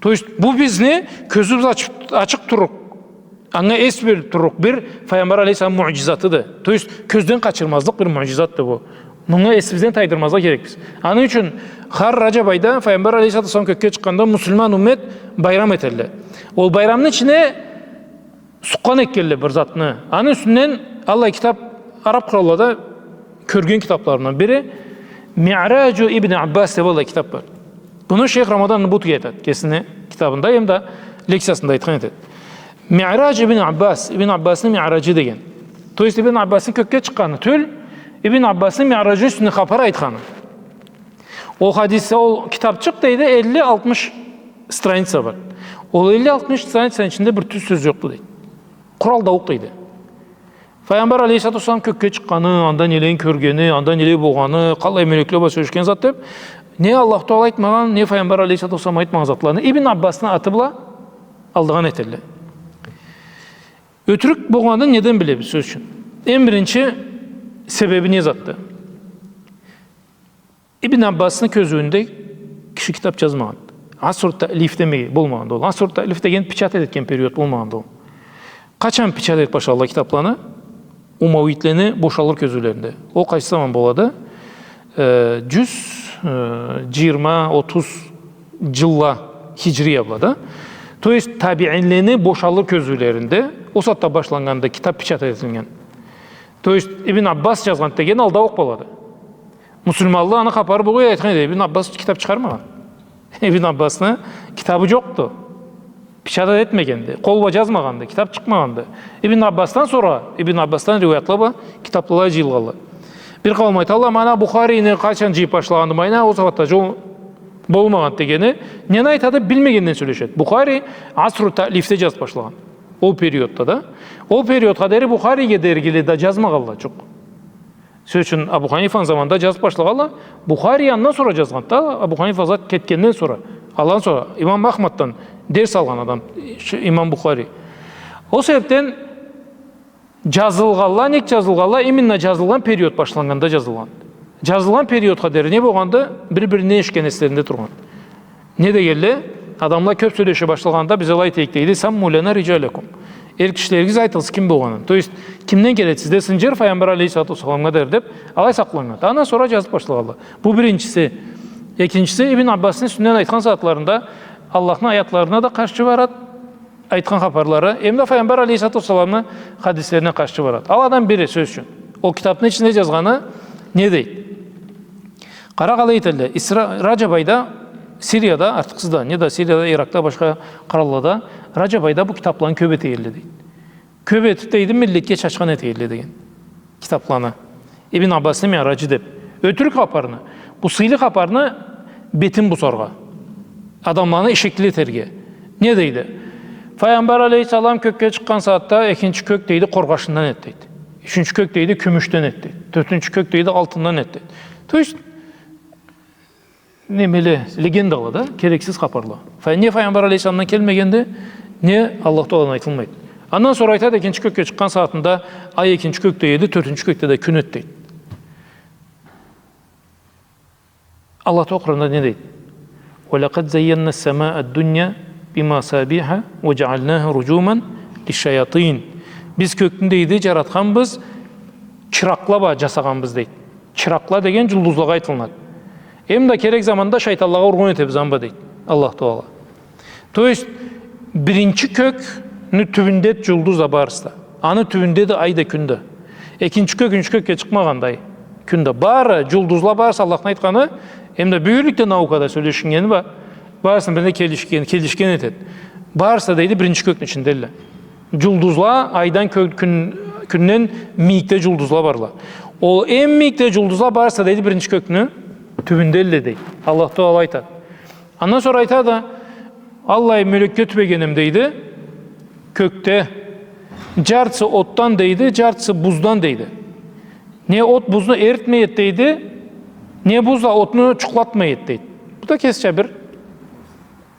То есть, бу бизни кёзюбюз ачып, ачыкъ турлукъ, анга эс берип турлукъ бир Файгъамбар алейхиссалам муъжизатыды. То есть, кёзден къачырмазлыкъ бир муъжизатды бу. Мунга эсибизден тайдырмазгъа керекбиз. Аны ючюн хар Ражаб айда Файгъамбар алейхиссалату уассалам кёкге чыкъгъанда муслиман уммет байрам этелле. Ол байрамны ичине сукъгъан этгенле бир затны. Аны юсюнден аллай китап, араб къураллада кёрген китапларымдан бири, Миъражу Ибн Аббас деп аллай китап бар. Буну шейх Рамадан Набутуи айтады, кесини китабында, эм да лекциясында айтхан этеди. Миъраж Ибн Аббас, Ибн Аббасны Миъражы деген. То есть Ибн Аббасны кёкге чыкъгъаны тюл, Ибн Аббасны Миъражыны юсюнден хапар айтханы. Ол хадисде, ол китапчыкъ, дейди, элли-алтмыш страница бар. Ол элли-алтмыш страницаны ичинде бир тюз сёз жокъду, дейди. Къуру алдаукъ, дейди. Файгъамбар алейхиссалату уассалам кёкге чыкъгъаны, анда нелени кёргени, анда неле болгъаны, къаллай мёлекле бла сёлешген зат деп, не Аллаху Тагъала айтмагъан, не Файгъамбар алейхиссалату уассалам айтмагъан затланы Ибн Аббасны аты бла алдагъан этелле. Ётюрюк болгъанын неден билебиз, сёз ючюн? Эм биринчи себеби не затды? Ибн Аббасны кёзюуюнде киши китап жазмагъан. Асру таълиф демеге болмагъанды ол. Асру таълиф деген печатать этген период болмагъанды ол. Къачан печатать этип башладыла китапланы? Умавитлени бошалыр кёзюулеринде. Ол къайсы заман болады? Э, жюз, э, жыйырма, отуз жылла хижрия бла да. То есть табиинлени бошалыр кёзюулеринде ол сагъатда башланнганды китап печатать этилген. То есть Ибн Аббас жазгъан деген алдаукъ болады. Муслиманлы аны хапары болгъа айтхан эди, Ибн Аббас китап чыгъармагъан. Ибн Аббасны китабы жокъду. Печатать этмегенди, къол бла жазмагъанды, китап чыкъмагъанды. Ибн Аббасдан сора, Ибн Аббасдан риуаятла бла китапла жыйылгъанла. Бир къауум айталла, ма ана Бухарини къачан жыйып башлагъанды, ма ана ол сагъатда жол болмагъан дегени. Нени айтады, билмегенден сёлешеди. Бухари асру таълифде жазып башлагъан. Ол периодда да. Ол периодха дери Бухариге дергили да жазмагъанла жокъ. Сёз ючюн, Абу Ханифаны заманында жазып башлагъанла, Бухари андан сора жазгъанды да, Абу Ханифа зат кетгенден сора, андан сора имам Ахмаддан дерс алгъан адам, ш-, имам Бухари. Ол себепден жазылгъанла, нек жазылгъанла, именно жазылгъан период башланнганда жазылгъан. Жазылгъан периодха дери не болгъанды, бир-биринден эшитген эслеринде тургъан. Не дегенле, адамла кёп сёлеше башлагъанда, биз алай этейик, дейди, «Самму лана риджалякум». Эр кишилеригиз айтыгъыз ким болгъанын. То есть, кимден келеди сизде сынжыр, Файгъамбар алейхиссалату уассаламгъа дери деп, алай сакъланнган. Андан сора жазып башлагъанла. Бу биринчиси. Экинчиси, Ибн Аббасны юсюнден айтхан затларында Аллахны аятларына да къаршы барады, айтхан хапарлары, эм да Файгъамбар алейхиссалату уассаламны хадислерине къаршы барады. Аладан бири, сёз ючюн. Ол китапны ичинде жазгъаны не дейди? Къара, къалай этелле. Исра-, Ражаб айда Сирияда, артыкъсыз да, не да Сирияда, Иракъда, башха къыраллада Ражаб айда бу китапланы кёп этегенле, дейди. Кёп этип, дейди, миллетге чачхан этегенле деген китапланы. Ибн Аббасны Миъражы деп. Ётюрюк хапарны, бу сыйлы хапарны бетин бузаргъа, адамланы ишекли этерге. Не дейди? Файгъамбар алейхиссалам кёкге чыкъгъан сагъатда экинчи кёк, дейди, къоргъашындан эди, дейди. Ючюнчю кёк, дейди, кюмюшден эди, дейди. Тёртюнчю кёк, дейди, алтындан эди, дейди. То есть, немеле, легендала да, керексиз хапарла. Фа-, не Файгъамбар алейхиссаламдан келмегенди, не Аллах Тааладан айтылмайды. Андан сора айтады, экинчи кёкге чыкъгъан сагъатында ай экинчи кёкде эди, тёртюнчю кёкде да кюн эди, дейди. Аллах Таала Къуранда не дейди? «Ва лакъад зайянна ссамаа ддунья бимасабиха ва джаалнаха руджуман лишшаятин». Биз кёкню, дейди, джаратханбыз, чыракъла бла джасагъанбыз, дейди. Чыракъла деген джулдузлагъа айтылынады. Эм да керек заманда шайтанлагъа ургъун этебиз аны бла, дейди Аллах Таала. То есть, биринчи кёкню тюбюнде джулдуз да барысы да. Аны тюбюнде да ай да, кюн да. Экинчи кёк, ючюнчю кёкге чыкъмагъанды ай, кюн да. Бары джулдузла барысы, Аллахны айтханы, эм да бюгюнлюкде наукада сёлешиннгени бла, барысыны бирине келишген, келишген этеди. Барысы да, дейди, биринчи кёкню ичинделле. Джулдузла айдан, кё-, кюн-, кюнден мийикде джулдузла барла. Ол эм мийикде джулдузла барысы да, дейди, биринчи кёкню тюбюнделле, дейди. Аллах Таала айтады. Андан сора айтады, аллай мёлекле тюбегеним, дейди, кёкде, джартысы отдан, дейди, джартысы буздан, дейди. Не от бузну эритмей эди, дейди, не буз да отну джукълатмай эди, дейди. Бу да кесича бир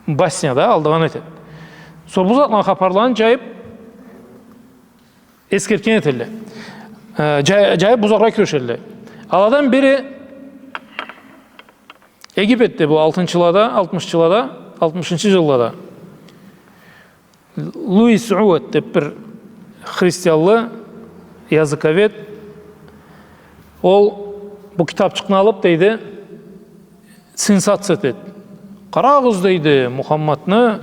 басня да, алдагъан этеди. Сора бу затланы хапарларын джайыб, эсгертген этелле. Э, джай-, джайыб бузаргъа кюрешелле. Аладан бири Египетде бу алтынчылада, алтмышчылада алтмышынчы жыллада Луис Уэд деп бир христианлы языковед, ол бу китапчыкъны алып, дейди, сенсация этед. Къарагъыз, дейди, Мухаммадны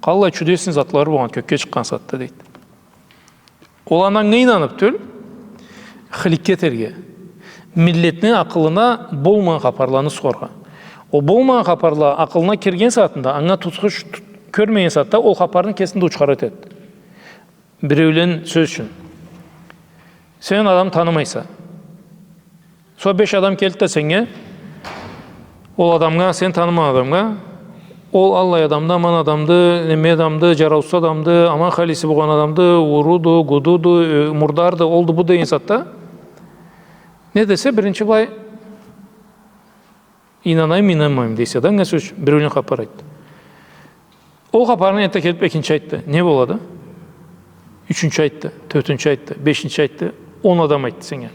къаллай чудесный затлары болгъан кёкге чыкъгъан сагъатда, дейди. Ол анга ийнанып тюл, хыликке этерге. Миллетни акъылына болмагъан хапарланы сукъаргъа. Ол болмагъан хапарла акъылына кирген сагъатында, анга тутхуч тут-, кёрмеген сагъатда ол хапарны кесин да учхара этед. Биреулен, сёз ючюн, сен адам танымайса. Сора беш адам келди да сеннге, ол адамгъа, сен танымагъан адамгъа, ол аллай адамды, аман адамды, неме адамды, джараусуз адамды, аман халиси болгъан адамды, уруду, гудуду, э, мурдарды, олду, бу деген сагъатда, не десе, биринчи былай, ийнанайым, ийнанмайым дейсе да, анга, сёз ючюн, биреулен хапар айтды. Ол хапарны энтда келип экинчи айтды. Не болады? Ючюнчю айтды, тёртюнчю айтды, бешинчи айтды, он адам айтды сеннге.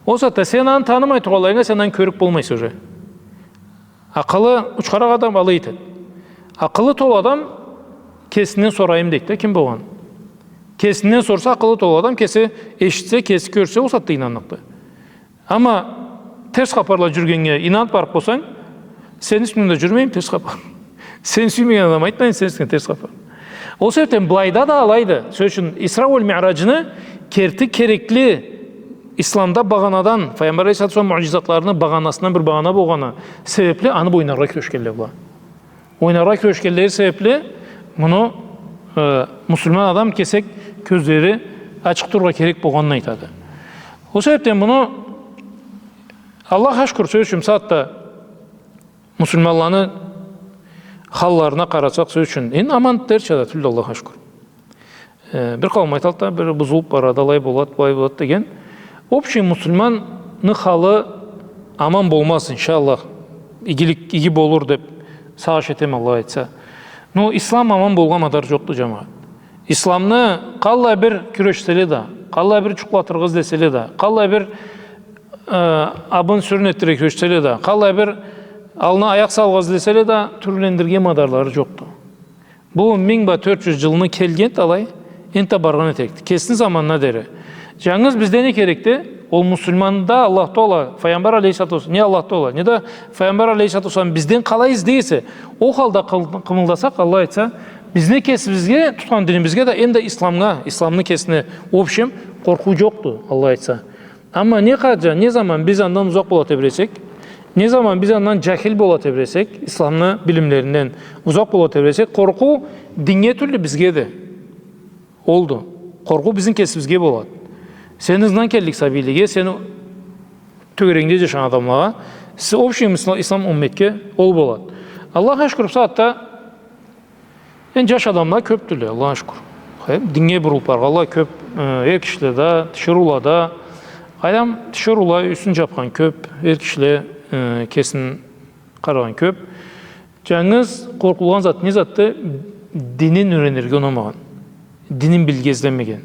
Ол сагъатда сен аны танымай тургъанлайынга, сен аны кёрюп болмайса уже. Акъылы учхаракъ адам алай этед. Акъылы толу адам кесинден сорайым дейд да, ким болгъан. Кесинден сорса, акъылы толу адам кеси эшитсе, кеси кёрсе, ол сагъатда ийнанныкъды. Амма терс хапарла джюрюгеннге ийнанып барып болсанг, сени юсюнгден да джюрюмейми терс хапар? Сен сюймеген адам айтмайын сени юсюнгден терс хапар. Ол себепден былайда да алайды. Сёз ючюн, Исра уа Миъраджны керти керекли исламда багъанадан, Файгъамбар алейхиссалату уассалам муъджизатларыны багъанасындан бир багъана болгъаны себепли аны бла ойнаргъа кюрешгенле была. Ойнаргъа кюрешгенлери себепли муну, э, муслиман адам кесек кёзлери ачыкъ турургъа керек болгъанын айтады. Ол себепден муну, Аллахха шукур, сёз ючюн, бусагъатда муслиманланы халларына къарасакъ, сёз ючюн, энди аман дерча да тюлдю, Аллахха шукур. Э, бир къауум айталла да, бир бузулуп барады, алай болад, былай болад деген. Общий муслиманны халы аман болмаз, иншаллах. Игилик, иги болур деп сагъыш этеме, Аллах айтса. Но ислам аман болгъа мадар джокъду, джамагъат. Исламны къаллай бир кюрешселе да, къаллай бир джукълатыргъа излеселе да, къаллай бир, э, абын-сюрюн этдирирге кюрешселе да, къаллай бир аллына аякъ салыргъа излеселе да, тюрлендирирге мадарлары джокъду. Бу минг бла тёрт джюз джылны келгенди алай, энтда баргъан этерикди. Кесини заманына дери. Джангыз бизде не керекди? Ол муслиманда Аллах Таала, Файгъамбар алейхиссалату уассалам, не Аллах Таала, не да Файгъамбар алейхиссалату уассалам бизден къалай излей эсе, ол халда къыл-, къымылдасакъ, Аллах айтса, биз не кесибизге, тутхан динимизге да, эм да исламгъа, исламны кесине, в общем, къоркъуу джокъду, Аллах айтса. Амма не къадар, не заман биз андан узакъ бола тебресек, не заман биз андан джахил бола тебресек, исламны билимлеринден узакъ бола тебресек, къоркъуу диннге тюлдю, бизгеди. Олду. Къоркъуу бизни кесибизге болады. Сени ызынгдан келлик сабийлеге, сени тёгерегингде джашагъан адамлагъа, с-, общий ислам, ислам умметге ол болады. Аллахха шукур, бусагъатда энди джаш адамла кёбдюле, Аллахха шукур. Хы, диннге бурулуп баргъанла кёб, э, эр кишиле да, тиширыула да. Къайдам, тиширыула юсюн джабхан кёб, эр кишиле, э, кесин къарагъан кёб. Джангыз къоркъулгъан зат не затды? Динин юренирге унамагъан, динин билирге излемеген.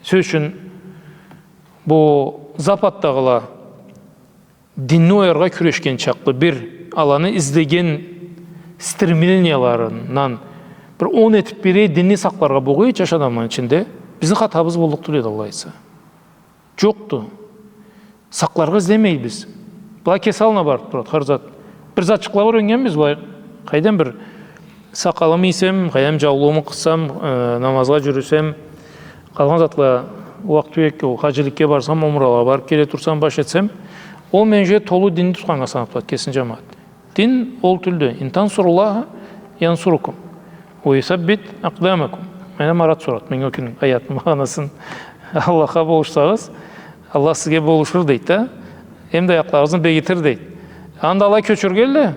Сёз ючюн, бу Западдагъыла динни ояргъа кюрешген чакълы бир аланы излеген стремленияларындан бир он этип бери динни сакъларгъа болгъа джаш адамланы ичинде, бизни хатабыз боллукъ тюл эди, Аллах айтса. Джокъду. Сакъларгъа излемейбиз. Была кеси аллына барып турады хар зат. Бир затчыкъла юреннгенбиз, былай, къайдам, бир сакъалымы ийсем, къайдам, джаулугъуму къыссам, э, намазгъа джюрюсем, къалгъан затла, уакъты ёкъ, ол хаджиликге барсам, умралагъа барып келе турсам, баш этсем, ол мени уже толу динни тутханнга санап турады кесин, джамагъат. Дин ол тюлдю. «Ин тансуруллаха янсурукум уа юсаббит акъдамакум». Мени Марат сорады, мен ол кюн аятны магъанасын. Аллахха болушсагъыз, Аллах сизге болушур, дейди да. Эм да аякъларыгъызны бегитир, дейди. Анда алай кёчюргенле,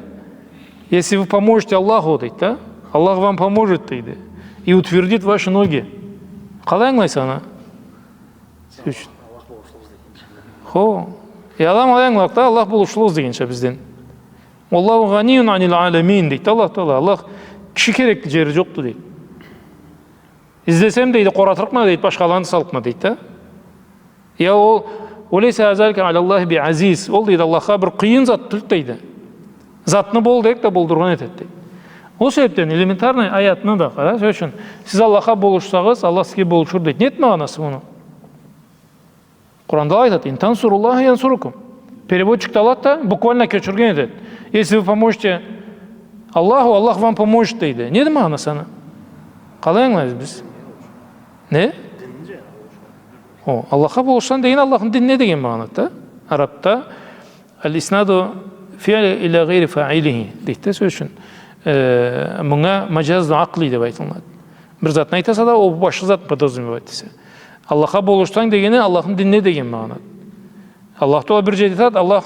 «Если вы поможете Аллаху», дейди да. «Аллах вам поможет», дейди. «И утвердит ваши ноги». Къалай ангылайса аны? Хо. Э, адам алай ангыларыкъ да, Аллах болушурла дегенча бизден. «Уаллаху гъаниюн анил аламин», дейди Аллах Таала. Аллах киши керекли джери джокъду, дейди. Излесем, дейди, къоратырыкъма, дейди, башхаланы салырыкъма, дейди да. Я ол, «Уа лейса залика аляллахи би азиз». Ол, дейди, Аллахха бир къыйын зат тюлдю, дейди. Затны бол десек да болдургъан этеди, дейди. Ол себепден элементарный аятына да къара, сёз ючюн, сиз Аллахха болушсагъыз, Аллах сизге болушур дейди. Неди магъанасы муну? Къуранда айтады: «Ин тансуруллаха янсурукум». Переводчик да алады да, буквально кёчюрген этеди. «Если вы поможете Аллаху, Аллах вам поможет», дейди. Неди магъанасы аны? Къалай ангылайбыз биз? Не? О, Аллахха болушсанг деген Аллахны динине деген магъанады да. Арабда «Аль-иснаду фи'ли иля гъайри фа'илихи» дейди да, сёз ючюн. Э, мынга маджазду акъли деп айтылынады. Бир затны айтаса да, ол башха затны подразумевать этесе. Аллахха болушсанг дегени Аллахны динине деген магъанады. Аллах Тагъала бир джерде айтады, Аллах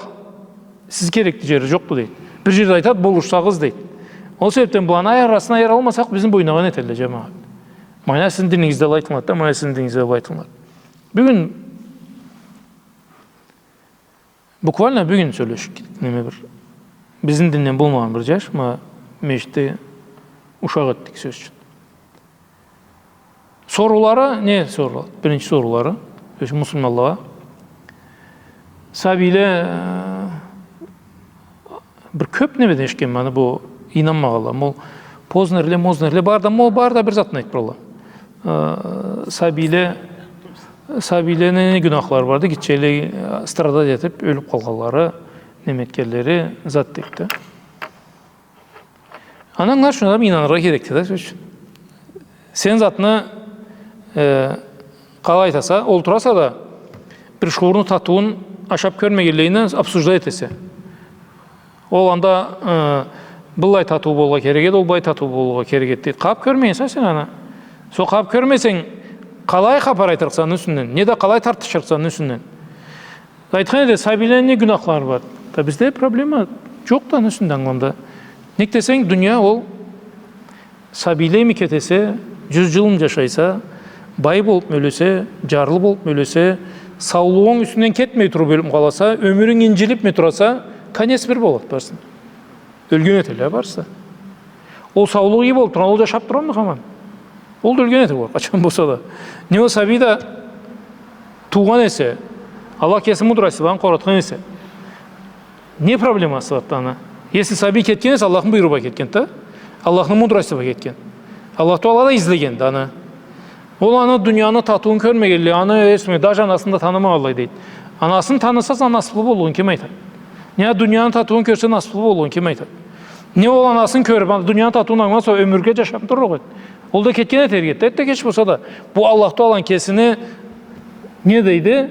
сиз керекли джери джокъду дейди. Бир джерде айтады, болушсагъыз дейди. Ол себепден буланы арасын айыралмасакъ, бизни бойнагъан этелле, джамагъат. Ма ана сизни динигизде алай айтылынады да, ма ана сизни динигизде алай айтылынады. Бюгюн, буквально бюгюн сёлешип кеттик, неме бир. Бизни динден болмагъан бир джаш, ма межгитде ушакъ этдик, сёз ючюн. Соруулары, не соруулары? Биринчи соруулары, сёз ючюн, муслиманлагъа. Сабийле, э, бир кёп немеден эшитгенме аны бу ийнанмагъанла. Ол Познерле, Мознерле, бары да, ол бары да бир затны айтып туралла. Э, сабийле, сабийлени не гюнахлары барды, гитчелей, э, страдать этип, ёлюп къалгъанлары, неме этгенлери, зат дейди да. Аны ангылар ючюн адам ийнаныргъа керекди да, сёз ючюн. Сен затны, э, къалай айтаса, олтураса да, бир шуурну татыуун ашап кёрмегенлейин обсуждать этесе. Ол анда, э, быллай татыу болургъа керек эди, ол быллай татыу болургъа керек эди дейди. Къабып кёрмегенсе сен аны. Сора къабып кёрмесенг, къалай хапар айтырыкъса аны юсюнден, неда къалай тартышырыкъса аны юсюнден. Айтхан эди, сабийлени не гюнахлары бар? Да бизде проблема джокъду аны юсюнден ангыламда. Нек десенг, дуния ол сабийлейми кетесе, джюз джылмы джашайса, бай болупму ёлесе, джарлы болупму ёлесе, саулугъунг юсюнден кетмей туруп ёлюпму къаласа, ёмюрюнг инджилипми тураса, конец бир болады барысыны. Ёлген этелле барысы да. Ол саулугъу ии болуп тургъан, ол джашап тургъанмы хаман? Ол да ёлген этеди ол, къачан болса да. Не ол сабий да туугъан эсе, Аллах кеси мудрости бла аны къоратхан эсе, не проблемасы барды аны? Если сабий кетген эсе, Аллахны буйругъу бла кетгенди да. Аллахны мудрости бла кетген. Аллах Тагъала да излегенди аны. Ол аны дунияны татыуун кёрмегенлей, аны эсме, даже анасын да танымагъанлай дейди. Анасын таныса, сен насыплы боллугъун ким айтады? Не дунияны татыуун кёрсе, насыплы боллугъун ким айтады? Не ол анасын кёрюп, аны дунияны татыуун ангыласа, ёмюрге джашап турургъа эди. Ол да кетген этерик эди, эрте-кеч болса да. Бу Аллах Тагъаланы кесини не дейди?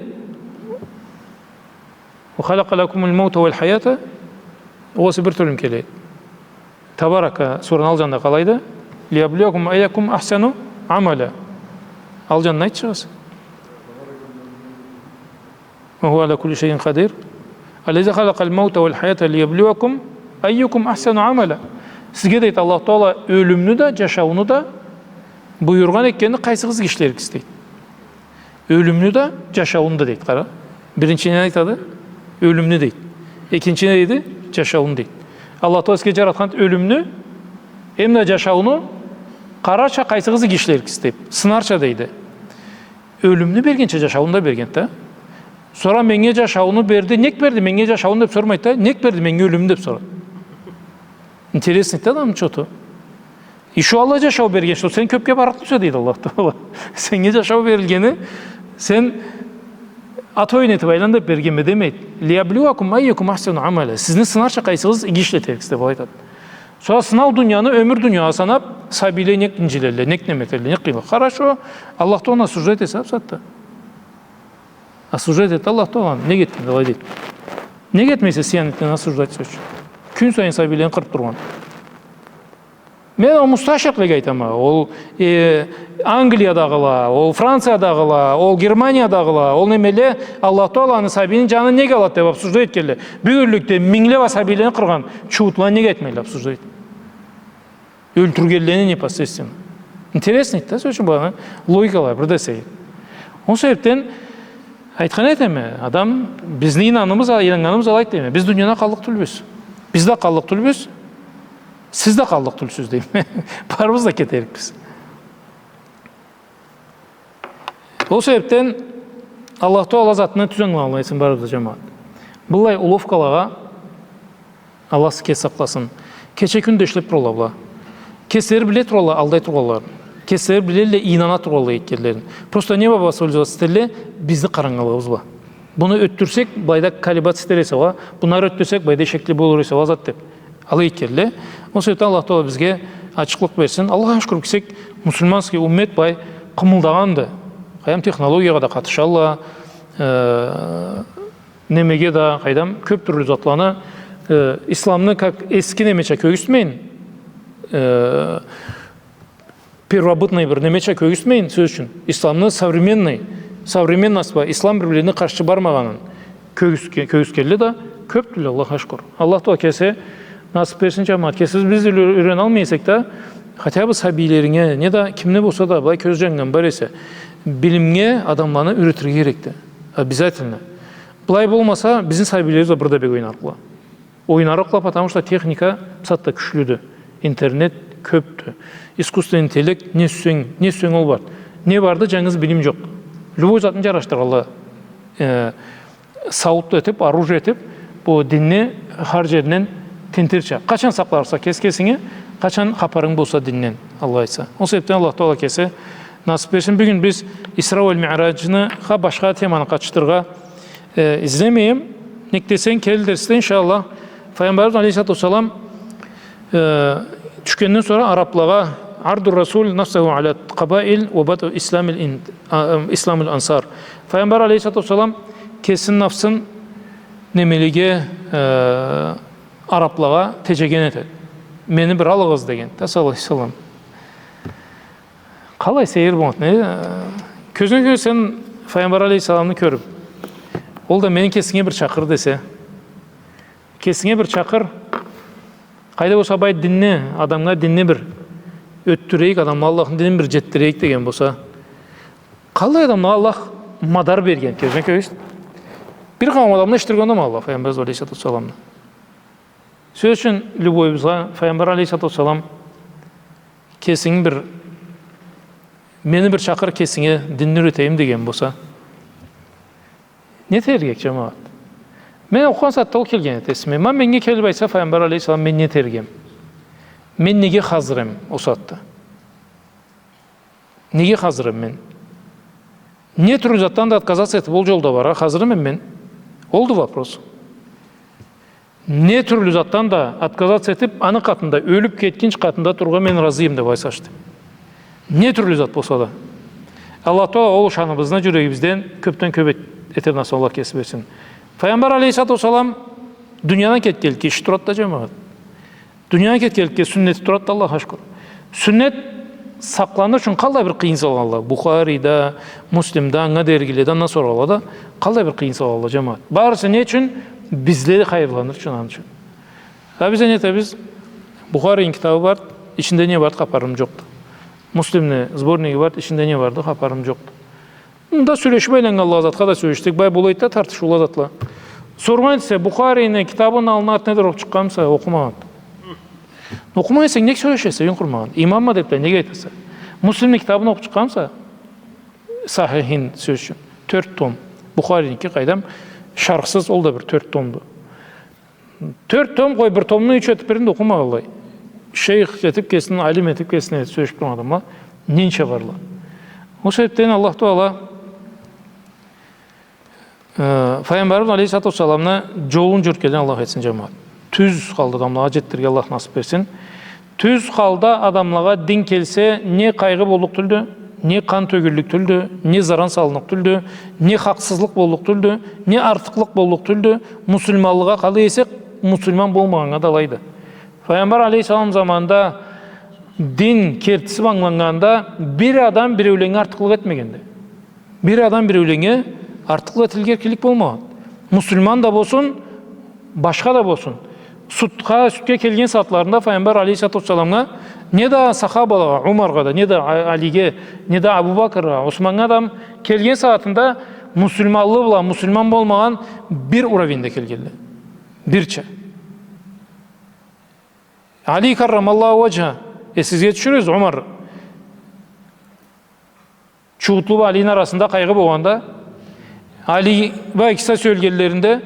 «Ва халяка лякумуль маута валь хаята». Огъесе бир тюрлю келеди. Табарака сураны ал джанында къалайды? «Лияблюякум айякум ахсану амаля». Ал джанында айтчыгъыз. «Ва хува аля кулли шайин къадир. Аллази халякаль маута валь хаята лияблюякум айюкум ахсану амаля». Сизге, дейди, Аллах Тагъала ёлюмню да, джашауну да буюргъан экенди, къайсыгъыз иги ишлеригиз, дейди. Ёлюмню да, джашауну да, дейди, къара. Биринчи не айтады? Ёлюмню, дейди. Экинчи не дейди? Джашауну, дейди. Аллах Тагъала сизге джаратхан ёлюмню, эм да джашауну къарарча, къайсыгъыз иги ишлеригиз, дейди. Сынарча, дейди. Ёлюмню бергенча, джашауну да бергенди да. Сора меннге джашауну берди, нек берди меннге джашауну деп сормайды да, нек берди меннге ёлюмню деп сорады. Интересный да адамны чоту. Ещё алай джашау берген, что сен кёпге барлыкъ тюлсе, дейди Аллах Тагъала. Сеннге джашау берилгени, сен ат оюн этип айлан деп бергенме демейди. «Лияблюякум айюкум ахсану амаля». Сизни сынарча, къайсыгъыз иги ишлеригиз, деп алай айтады. Сора сынау дунияны, ёмюр дунияны санап, сабийле нек инджилелле, нек неме этелле, нек къыйынлыкъ. Хорошо, Аллах Тагъаланы осуждать этесе, бусагъатда. Осуждать этеди Аллах Тагъаланы, нек этгенди алай, дейди. Нек этмейсе сен, этген осуждать, сёз ючюн. Кюн сайын сабийлени къырып тургъан. Мен ол мусташрикълеге айтама, ол, э, Англиядагъыла, ол Франциядагъыла, ол Германиядагъыла, ол немеле, Аллах Тагъаланы сабийни джанын нек алады деп обсуждать этгенле. Бюгюнлюкде минглеп а сабийлени къыргъан чууутланы нек айтмайла обсуждать? Ёлтюргенлени непосредственно. Интересный да, сёз ючюн, буланы логикалары бир да сейир. Ол себепден айтхан этеме, адам, бизни ийнанымыз, ийнаннганымыз алайды дейме. Биз дунияда къаллыкъ тюлбюз. Биз да къаллыкъ тюлбюз. Сиз да къаллыкъ тюлсюз дейме. Барыбыз да кетерикбиз. Ол себепден Аллах Тагъала затны тюз ангылагъанлай этсин барыбызны да, джамагъат. Быллай уловкалагъа Аллах сизни кеси сакъласын. Кече-кюн да ишлеп туралла была. Кеслери биле тургъанла алдай тургъанларын. Кеслери билелле ийнана тургъанла этгенлерин. Просто не бла сользоваться этелле? Бизни къарангылыгъыбыз бла. Буну ётдюрсек, былайда колебаться этер эсе уа, бунлары ётдюрсек, былайда эшекли болур эсе уа зат деп. Алай этгенле. Ол себепден Аллах Тагъала бизге ачыкълыкъ берсин. Аллахха шукур, кесек мусульманский уммет былай къымылдагъанды. Къайдам, технологиягъа да къатышалла, э, немеге да, къайдам, кёп тюрлю затланы, э, исламны как эски немеча кёргюзтмейин, э, первобытный бир немеча кёргюзтмейин, сёз ючюн. Исламны современный, современность бла ислам бир-бирлерине къаршы бармагъанын кёргюзге-, кёргюзгенле да кёпдюлле, Аллахха шукур. Аллах Тагъала кеси насып берсин, джамагъат. Кесибиз биз юре-, юренелмей эсек да, хотя бы сабийлеринге, не да кимни болса да, былай кёз джаннган бар эсе, билимге адамланы юретирге керекди. Обязательно. Былай болмаса, бизни сабийлерибиз да бир да бек ойнарыкъла. Ойнарыкъла, потому что техника бусагъатда кючлюдю. Интернет кёпдю. Искусственный интеллект, не сюйсенг, не сюйсенг ол бар. Не барды, джангыз билим джокъ. Любой затны джарашдыргъанла, э, сауут этип, оружие этип, бу динни хар джеринден тинтирча. Къачан сакъларса кес-кесинги, къачан хапарынг болса динден, Аллах айтса. Ол себепден Аллах Тагъала кеси насып берсин. Бюгюн биз Исра уа Миъраджны, ха, башха теманы къатышдырыргъа, э, излемейим. Нек десенг, келир дерсде, иншаллах, Файгъамбарыбыз алейхиссалату уассалам, э, тюшгенден сора араблагъа, «Арду Расул нафсаху аля къабаил уа баду исламил ин-, а, ам, исламул ансар». Файгъамбар алейхиссалату уассалам кесини нафсын немелеге, э, араблагъа теджеген этеди. «Мени бир алыгъыз», — деген да, саллаллаху алейхи уа саллам. Къалай сейир болмады, не? Кёзюнге кёре сен Файгъамбар алейхиссаламны кёрюп, ол да «Мени кесинге бир чакъыр» десе, кесинге бир чакъыр, къайда болса былай динни, адамгъа динни бир ётдюрейик, адамгъа Аллахны динин бир джетдирейик деген болса, къалай адамгъа Аллах мадар берген, кёзюнге кёре. Бир къауум адамны эшитдирген да Аллах Файгъамбар алейхиссалату уассаламны. Сёз ючюн, любойубузгъа Файгъамбар алейхиссалату уассалам кесинги бир, «Мени бир чакъыр кесинге, динни юретейим» деген болса, не этерик эдик, джамагъат? Мен окъугъан сагъатда ол келген эди эсиме. Ма меннге келип айтса Файгъамбар алейхиссалам, мен не этерик эдим? Мен неге хазыр эдим ол сагъатда? Неге хазыр эдим мен? Не тюрлю затдан да отказаться этип, ол джолда барыргъа хазыр эдим мен. Олду вопрос. Не тюрлю затдан да отказаться этип, аны къатында, ёлюп кетгинчи къатында турургъа мен разы эдим деп айтсачы. Не тюрлю зат болса да. Аллах Тагъала ол ышаныбызны джюрегибизден кёпден кёп эт-, этер насыб Аллах кеси берсин. Файгъамбар алейхиссалату уассалам дуниядан кетгенликге иши турады да, джамагъат. Дуниядан кетгенликге сюннети турады да, Аллахха шукур. Сюннет сакъланыр ючюн къаллай бир къыйын салгъанла. Бухариде, Муслимде, анга деригиледе, андан сорагъанлада къаллай бир къыйын салгъанла, джамагъат. Барысы не ючюн? Бизле хайырланыр ючюн, аны ючюн. А биз не этебиз? Бухарини китабы бар, ичинде не барды, хапарым джокъду. Муслимни сборниги бар, ичинде не барды, хапарым джокъду. Мында сёлешиб айланнганла затха да сёлешсек, бай, болады да тартышыула затла. Соргъан этсе, Бухарини китабыны аллына ат недир окъуп чыкъгъанмыса? Окъумагъан. Окъумагъан эсенг, нек сёлешесе, юйюнг къурумагъан? Имамма деб да нек айтаса? Муслимни китабын окъуп чыкъгъанмыса? Сахихин, сёз ючюн. Тёрт том. Бухариники, къайдам, шархсыз, ол да бир тёрт томду. Тёрт том, къой, бир томну юч этиб бирин да окъумагъанлай. Шейх этиб кесин, алим этиб кесин этиб сёлешиб тургъан адамла ненча барла. Ол себебден Аллах Тагъала, э, Файгъамбарыбыз алейхиссалату уассаламны джолун джюрютгенледен Аллах этсин, джамагъат. Тюз халда адамлагъа джетдирирге Аллах насыб берсин. Тюз халда адамлагъа дин келсе, не къайгъы боллукъ тюлдю, не къан тёгюллюк тюлдю, не заран салынныкъ тюлдю, не хакъсызлыкъ боллукъ тюлдю, не артыкълыкъ боллукъ тюлдю. Муслиманлыгъа къалай эсе, муслиман болмагъаннга да алайды. Файгъамбар алейхиссалам заманында дин кертиси ангыланнганда, бир адам биреуленнге артыкълыкъ этмегенди. Бир адам биреуленнге артыкълыкъ этирге эркинлик болмагъан. Муслиман да болсун, башха да болсун. Судха, сюдге келген сагъатларында Файгъамбар алейхиссалату уассаламгъа, не да сахабалагъа, Умаргъа да, не да А-, Алиге, не да Абу Бакргъа, Османнга да келген сагъатында муслиманлы бла муслиман болмагъан бир уровеньде келгенле. Бирча. Али каррамаллаху уаджха, эсигизге тюшюрюгюз, Умар. Чуутлу бла Алини арасында къайгъы болгъанда, Али бла экиси сёлешгенлеринде,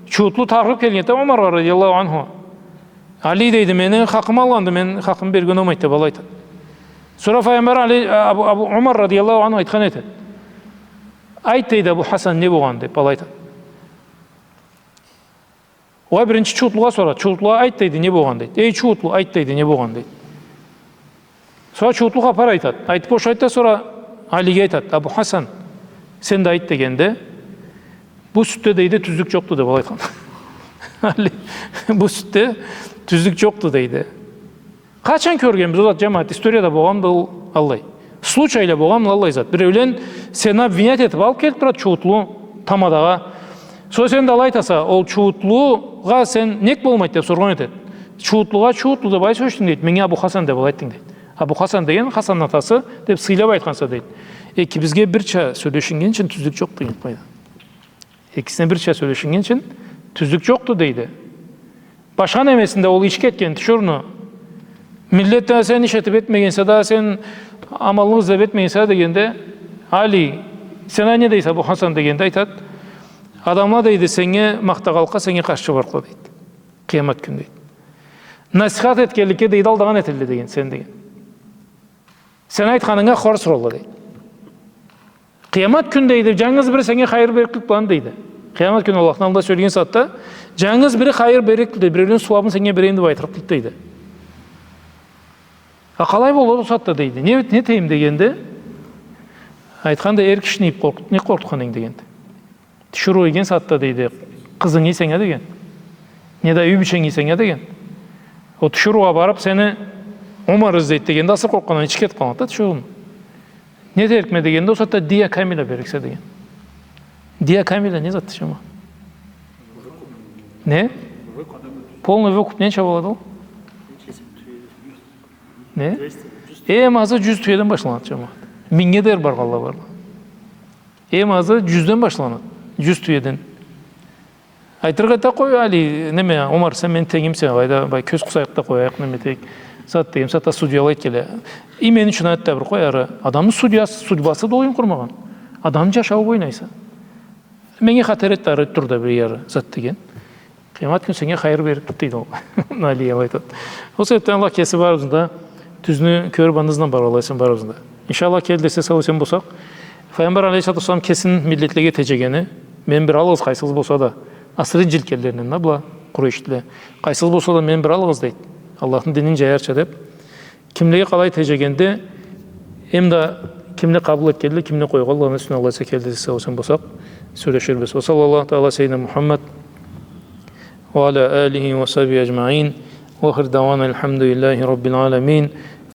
чуутлу тархыб келгенде Умаргъа радияллаху анху. Али, дейди, мени хакъымы алгъанды, мен хакъымы берген болмайды, деп, алай айтады. Сора Файгъамбар Али, Абу, Абу Умар радияллаху анху айтхан этеди. Айт, дейди, Абу Хасан, не болгъан, деп, алай айтады. Огъай, биринчи чууутлугъа сорады. Чууутлугъа айт, дейди, не болгъан, дейди. Эй, чууутлу, айт, дейди, не болгъан, дейди. Сора чууутлу хапар айтады. Айтып бошайды да, сора Алиге айтады: «Абу Хасан, сен да айт», — дегенде, «Бу сютде, — дейди, — тюзлюк джокъду», — деп, алай айтхан. Али, «Бу сютде тюзлюк джокъду», — дейди. Къачан кёргенбиз ол зат, джамагъат? Историяда болгъанмыды ол аллай? Случайла болгъанмыды аллай зат? Биреулен сени обвинять этип алып келип турады чууутлу тамадагъа. Сора сен да алай айтаса, ол чууутлугъа сен нек болмайды деп соргъан этеди. Чууутлугъа чууутлу деп алай сёлешдинг, дейди. Меннге Абу Хасан деп алай айтдынг, дейди. Абу Хасан деген Хасанны атасы деп сыйлап айтханса, дейди. Экибизге бирча сёлешиннгенча тюзлюк джокъ деген къайда. Экисине бирча сёлешиннгенча тюзлюк джокъду, дейди. Башха немесинде ол ички этген, тиширыуну. Миллет да сен иш этип этмегенсе да, сен аманлыкъ излеп этмегенсе да дегенде, Али, сен а не дейсе, Абу Хасан, дегенде айтады: «Адамла, — дейди, — сеннге махтагъанлыкъгъа, сеннге къаршы барыкъла, — дейди, — къыямат кюн, — дейди. — Насихат этгенликге, — дейди, — алдагъан этелле, — деген, — сен, — деген. — Сен айтханынгдан хорс уралла, — дейди. — Къыямат кюн, — дейди, — джангыз бири сеннге хайыр бериклик бла, — дейди. — Къыямат кюн Аллахны аллында сёлешген сагъатда джангыз бири хайыр бериклик, — дейди, — биреуню сууабын сеннге берейим деп айтырыкъ, — дейди. — А къалай болады ол сагъатда, — дейди. — Не, не этейим?» — дегенде, айтханды: «Эр кишини къоркъут-, не къоркъутхан эдинг?» — дегенди. «Тиширыу ийген сагъатда, — дейди, — къызынгы ийсенг а, — деген, — неда юй бийченги ийсенг а, — деген. — Ол тиширыугъа барып, сени Умар излейди», — дегенде, асыры къоркъгъандан ичи кетип къалгъанды да тиширыуну. «Не этерикме?» — дегенде, ол сагъатда дия камила беририксе, — деген. Дия камила не затды, джамагъат? Не? Полный выкуп ненча болады ол? Не? Эм азы джюз тюеден башланады, джамагъат. Мингнге дери баргъанла барла. Эм азы джюзден башланады. Джюз тюеден. Айтырыкъ эди да: «Къой, Али, неме, Умар, сен мени тенгимсе, къайда, былай кёз къысайыкъ да къояйыкъ, неме этейик, зат», — деген сагъатда судьялай келе. «И мен ючюн айтды да бир къой, ары адамны судьясы, судьбасы да оюн къурмагъан. Адамны джашауу бла ойнайса. Меннге хатер этди, ары тур да бир ары зат», — деген. «Къыямат кюн сеннге хайыр бериклик», — дейди ол. Али алай айтады. Ол себепден Аллах кеси барыбызны да тюзню кёрюп, аны ызындан баргъанлай этсин барыбызны да. Иншаллах, келир дерсде сау-эсен болсакъ, Файгъамбар алейхиссалату уассалам кесин миллетлеге теджегени, мен бир алгъыз, къайсыгъыз болса да, асыры джилкенлеринден да была, Къурейшлиле, къайсыгъыз болса да, мен бир алгъыз, дейди, Аллахны динин джаярча деп. Кимлеге къалай теджегенди, эм да кимле къабыл этгенле, кимле къойгъанла, аны юсюнден Аллах айтса, келир дерсде сау-эсен болсакъ, сёлеширбиз. وصلى الله تعالى على سيدنا محمد وعلى آله وصحبه أجمعين. وآخر دعوانا الحمد لله رب العالمين.